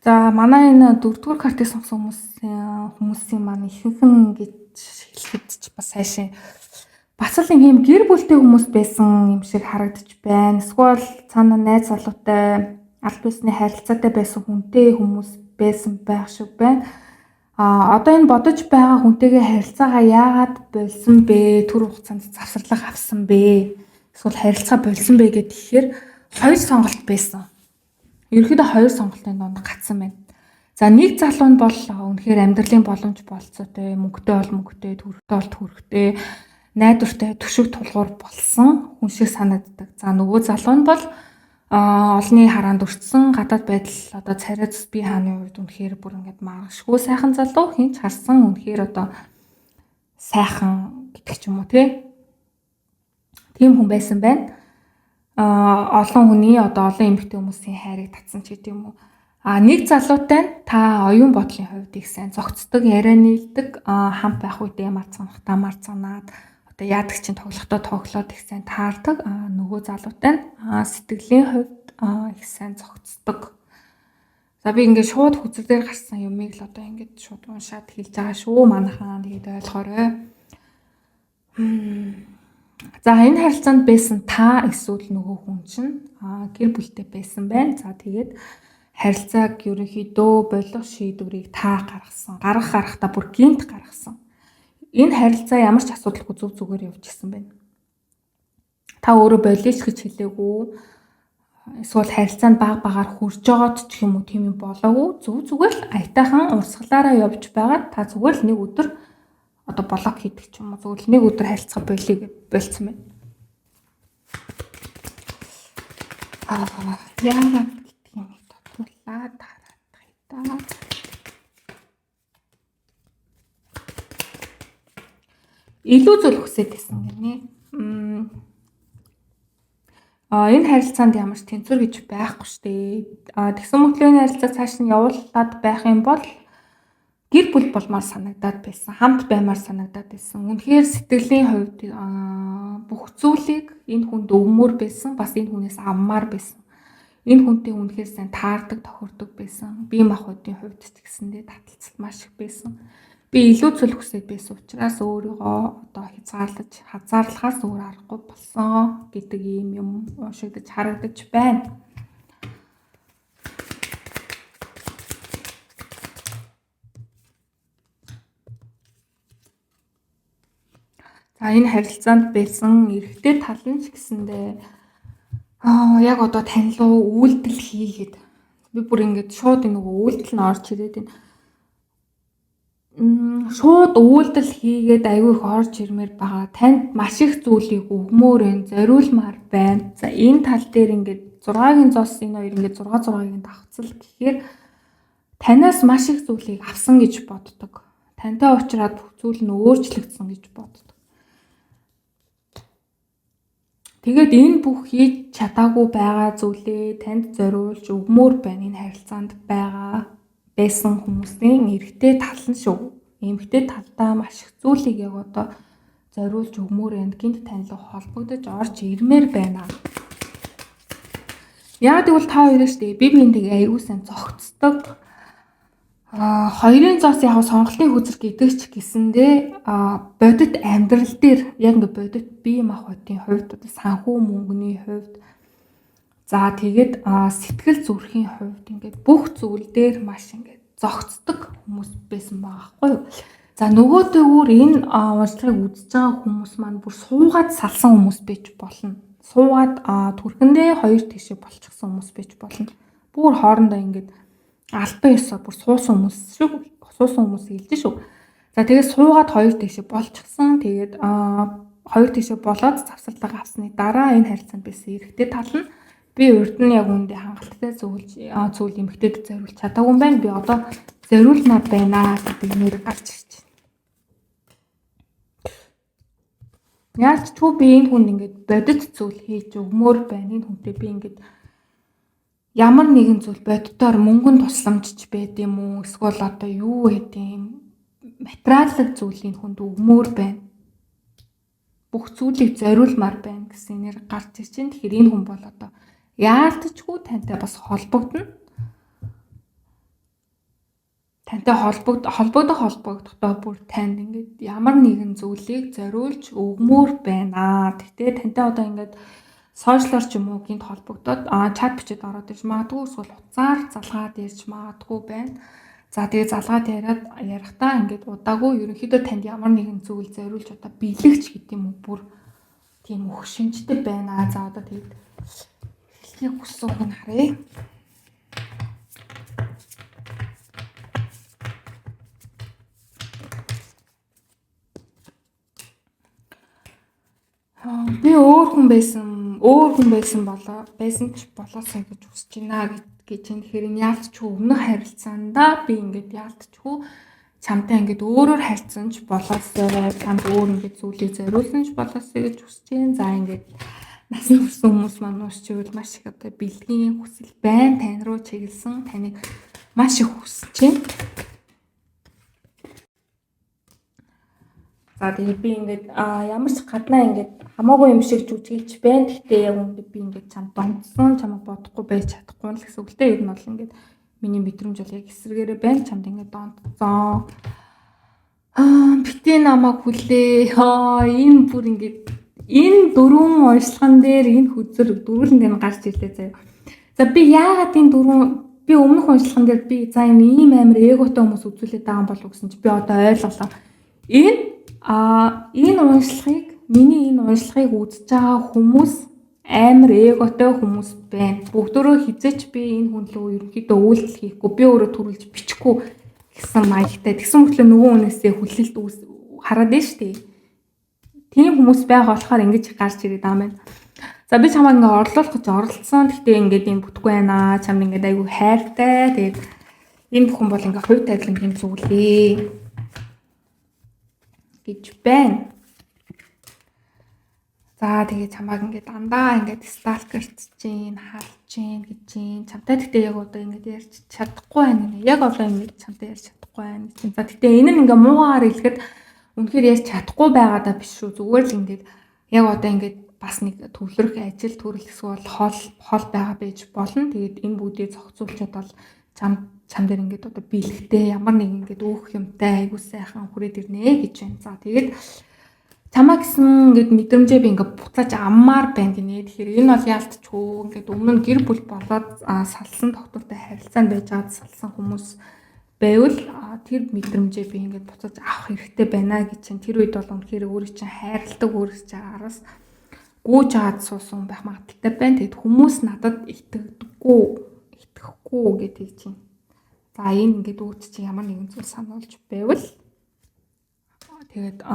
Speaker 1: За манай энэ дөрөвдүгээр картыг сонгосон хүмүүсийн маань ихэнх нь гэж хэлэхэд ч бас сайшин бас л юм гэр бүлтэй хүмүүс байсан юм шиг харагдаж байна. Эсвэл цаана найз залуутай аль биесний харилцаатай байсан хүнтэй хүмүүс байсан байх шиг байна. Одоо энэ бодож байгаа хүнтэйгээ харилцаагаа яагаад болсон бэ? Түр хугацаанд завсарлага авсан бэ? Эсвэл харилцаа болсон бэ гэхээр хоёр сонголт байсан. Ерөнхийдөө хоёр сонголтын донд гацсан байна. За нэг залуу нь бол үнэхээр амьдралын боломж болцоотой, мөнгөтэй бол мөнгөтэй, төрхтэй бол төрхтэй, найдвартай, төшөг тулгуур болсон хүн шиг санагддаг. За нөгөө залуу нь бол олонний хараанд өртсөн гадаад байдал одоо царай зүс бие хааны хувьд үнэхээр бүр ингээд маргашгүй сайхан залуу хинч харсан үнэхээр одоо сайхан гэдэг ч юм уу тий. Тийм хүн байсан байна. Олон хүний одоо олон эмэгтэй хүмүүсийн хайрыг татсан ч гэдэг юм уу. Нэг залуутай нь та оюун бодлын хувьд их сайн зогцдог, яриа нийлдэг, хамт байх үедээ марцганахдаа марцганаад одоо яадаг чинь тоглохдоо тоглоод их сайн таардаг. Нөгөө залуутай нь сэтгэлийн хувьд их сайн зогцдог. За би ингээд шууд хүзэр дээр гарсан юмыг л одоо ингээд шууд уншаад хэлж байгаа шүү манайхаа тэгээд ойлгоорой. За энэ харилцаанд байсан та эсвэл нөгөө хүн чинь гэр бүлтэй байсан байна. За тэгээд харилцааг ерөнхийдөө болох шийдвэрийг та гаргасан. Гаргах гаргахдаа бүр гинт гаргасан. Энэ харилцаа ямар ч асуудалгүй зөв зүгээр явж гисэн байна. Та өөрөө болиш гэж хэлээгүй. Эсвэл харилцаанд баг багаар хурж байгаад ч юм уу тийм юм болоогүй. Зөв зүгээр л аятайхан урсгалаараа явж байгаа. Та зүгээр л нэг өдөр одоо блок хийдэг ч юм уу зүгээр л нэг өдөр харилцаа болиё гэж болцсон байна. Яагаад гэдгийг нэг тодруулаад хараад та. Илүү зүйл хүсээд байсан гинэ. Энэ харилцаанд ямар ч тэнцвэр гэж байхгүй шүү дээ. Тэгсэн мөртлөө энэ харилцаа цааш нь явуулаад байх юм бол гэр бүл болмоор санагдаад байсан. Хамт баймаар санагдаад байсан. Үнэхээр сэтгэлийн хувьд бүх зүйлийг энэ хүнд өгмөр байсан. Бас энэ хүнээс авмаар байсан. Энэ хүнтэй үнэхээр сайн таардаг, тохирдог байсан. Бие махбодын хувьд ч гэсэндээ таталцалт маш их байсан. Би илүү зүйл хүсээд байсан учраас өөрийгөө одоо хязгаарлаж, хазаарлахаас өөр аргагүй болсон гэдэг ийм юм уншигдаж харагдаж байна. За энэ харилцаанд байсан эрэгтэй тал нь ч гэсэндээ яг одоо тань руу үйлдэл хийгээд би бүр ингээд шууд нөгөө үйлдэл нь орж ирээд байна. Шууд үйлдэл хийгээд аягүй их орж ирмээр байгаа. Танд маш их зүйлийг өгмөр байна, зориулмаар байна. За энэ тал дээр ингээд 6-гийн зоос энэ хоёр ингээд 6 6-гийн давхцал гэхээр танаас маш их зүйлийг авсан гэж боддог. Тантай уулзраад бүх зүйл нь өөрчлөгдсөн гэж боддог. Тэгээд энэ бүх хийж чадаагүй байгаа зүйлээ танд зориулж өгмөр байна. Энэ харилцаанд байгаа байсан хүмүүсийн эрэгтэй тал нь шүү. Эмэгтэй талдаа маш их зүйлийг яг одоо зориулж өгмөр байна. Гинт тань руу холбогдож орж ирмээр байна. Яг гэвэл та хоёр шүү дээ. Би биентэйг аягүй сайн зогцдог. Хоёрын зоос яг сонголтын хөзөр гэдэг ч гэсэндээ бодит амьдрал дээр яг ингээ бодит бие махбодын хувьд одоо санхүү мөнгөний хувьд за тэгээд сэтгэл зүрхийн хувьд ингээд бүх зүйл дээр маш ингээд зогцдог хүмүүс байсан байгаа байхгүй юу. За нөгөөдөөр энэ уншлагыг үзэж байгаа хүмүүс маань бүр суугаад салсан хүмүүс байж болно. Суугаад түрхэндээ хоёр тийшээ болчихсон хүмүүс байж болно. Бүр хоорондоо ингээд албан ёсоор бүр суусан хүмүүс шүү. Суусан хүмүүс хэлж шүү. За тэгээд суугаад хоёр тийшээ болчихсон. Тэгээд хоёр тийшээ болоод завсарлага авсны дараа энэ харилцаанд байсан эрэгтэй тал нь би урд нь яг үүндээ хангалттай зүйл эмэгтэйд зориулж чадаагүй юм байна. Би одоо зориулмаар байна гэдэг нэр гарч ирж байна. Яаж ч үгүй би энэ хүнд ингээд бодит зүйл хийж өгмөр байна. Энэ хүнтэй би ингээд ямар нэгэн зүйл боддоор мөнгөн тусламжч байд юм уу? Эсвэл одоо юу гэдэг юм материаллык зүйлийн хүнд өгмөр байна. Бүх зүйлийг зориулмаар байна гэсэн нэр гарч ирж байна. Тэгэхээр энэ хүн бол одоо яалтчгүй тантай бас холбогдно. Тантай холбогдохдоо бүр танд ингээд ямар нэгэн зүйлийг зориулж өгмөр байна. Тэгтээ тантай одоо ингээд сошиалор ч юм уу гинт холбогдоод чат бичээд ороод ирж магадгүй, эсвэл утсаар залгаад ярьж магадгүй байна. За тэгээ залгаад ярихдаа ингээд удаагүй ерөнхийдөө танд ямар нэгэн зүйл зориулж одоо бэлэгч гэдэг юм уу бүр тийм өөх шинжтэй байна. За одоо тэгээд хэлхийг хүссэн үг нь харъя. Би өөр хүн байсан байсан ч болоосой гэж хүсэж байна гэж юм. Тэгэхээр энэ яалтчгүй өмнөх харилцаандаа би ингээд яалтчгүй чамтай ингээд өөрөөр харьцсан ч болоосой, чамд өөр ингээд зүйлийг зориулсан ч болоосой гэж хүсэж байна. За ингээд насанд хүрсэн хүмүүс маань уушчвал маш их одоо бэлгийн хүсэл байна. Тань руу чиглэсэн таныг маш их хүсэж байна. За тэгээд би ингээд ямар ч гаднаа ингээд хамаагүй юм шиг жүжиглэж байна. Гэхдээ яг үүндээ би ингээд чамд донтсон, чамайг бодохгүй байж чадахгүй л гэсэн үг л дээ. Ер нь бол ингээд миний мэдрэмж бол яг эсрэгээрээ байна. Чамд ингээд донтсон. Битээ намайг хүлээ. Энэ бүр ингээд энэ дөрвөн уншлаган дээр энэ хөзөр дөрвөлн дээр гарч ирлээ заяа. За би яагаад энэ дөрвөн би өмнөх уншлаган дээр би за энэ ийм амар эготой хүмүүс үзүүлээд байгаа юм болов гэсэн чи би одоо ойлголоо. Энэ уншлагыг миний энэ уншлагыг үзэж байгаа хүмүүс амар эготой хүмүүс байна. Бүгдөө хизээч би энэ хүн лөө ерөнхийдөө үйлдэл хийхгүй, би өөрөө төрүүлж бичихгүй гэсэн маягтай. Тэгсэн мөртлөө нөгөө хүнээсээ хүлээлт хараад байна шүү дээ. Тийм хүмүүс байгаа болохоор ингэж гарч ирээд байгаа юм байна. За би чамайг ингээ орлуулах гэж оролцсон. Гэхдээ ингээд юм бүтэхгүй байна. Чамд ингээд айгүй хайртай. Тэгээд энэ бүхэн бол ингээ хувь тавилангийн зүйлээ гэж байна. За тэгээ чамайг ингээд дандаа ингээд сталкерч чинь, харж чинь гэж чинь. Чамтай гэхдээ яг одоо ингээд ярьж чадахгүй байна гэнэ. Яг одоо ингээд чамтай ярьж чадахгүй байна гэж. За гэхдээ энэ нь ингээд муугаар хэлэхэд үнэхээр ярьж чадахгүй байгаадаа биш шүү. Зүгээр л ингээд яг одоо ингээд Бас нэг төвлөрөх ажил төрөл эсвэл хол хол байгаа байж болно. Тэгээд энэ бүгдийг зохицуулчаад бол чам дээр ингээд одоо бэлэгтэй ямар нэг ингээд өөх юмтай айгуу сайхан хүрээд ирнэ гэж байна. За, тэгээд чамаа гэсэн ингээд мэдрэмжээ би ингээд буцааж аммаар байна гинэ. Тэгэхээр энэ бол яалтчгүй ингээд өмнө нь гэр бүл болоод салсан тогтвортой харилцаанд байж байгаад салсан хүмүүс байвал тэр мэдрэмжээ би ингээд буцааж авах хэрэгтэй байна гэж чинь. Тэр үед бол үнэхээр өөрийг чинь хайрладаг, өөрөөс чинь араас гүйж аваад суусан байх магадлалтай байна. Тэгэд хүмүүс надад итгэдэггүй, итгэхгүй гэдэг чинь. За, энэ ингээд үүд чинь ямар нэгэн зүйл сануулж байвал тэгээд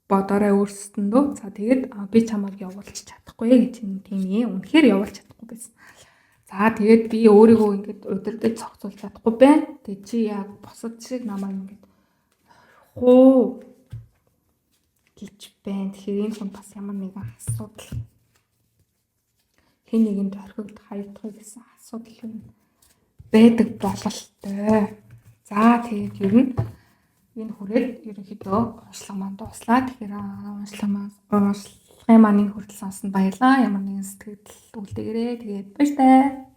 Speaker 1: бодоорой өөрсдөндөө. За, тэгээд би чамайг явуулж чадахгүй гэж юм, тийм ээ. Үнэхээр явуулж чадахгүй байсан. За, тэгээд би өөрийгөө ингээд удирдах, зохицуулж чадахгүй байна. Тэгээд чи яг бусад шиг намайг ингээд хуу гэж байна. Тэгэхээр энэ хүн бас ямар нэгэн асуудал, хэн нэгэнд орхигдох, хаягдах гэсэн асуудал юм байдаг бололтой. За, тэгээд ер нь энэ хүрээд ерөнхийдөө уншлага маань дууслаа. Тэгэхээр уншлага маань уншлагын маань энэ хүртэл сонссонд баярлалаа. Ямар нэгэн сэтгэгдэл үлдээгээрэй. Тэгээд баяртай.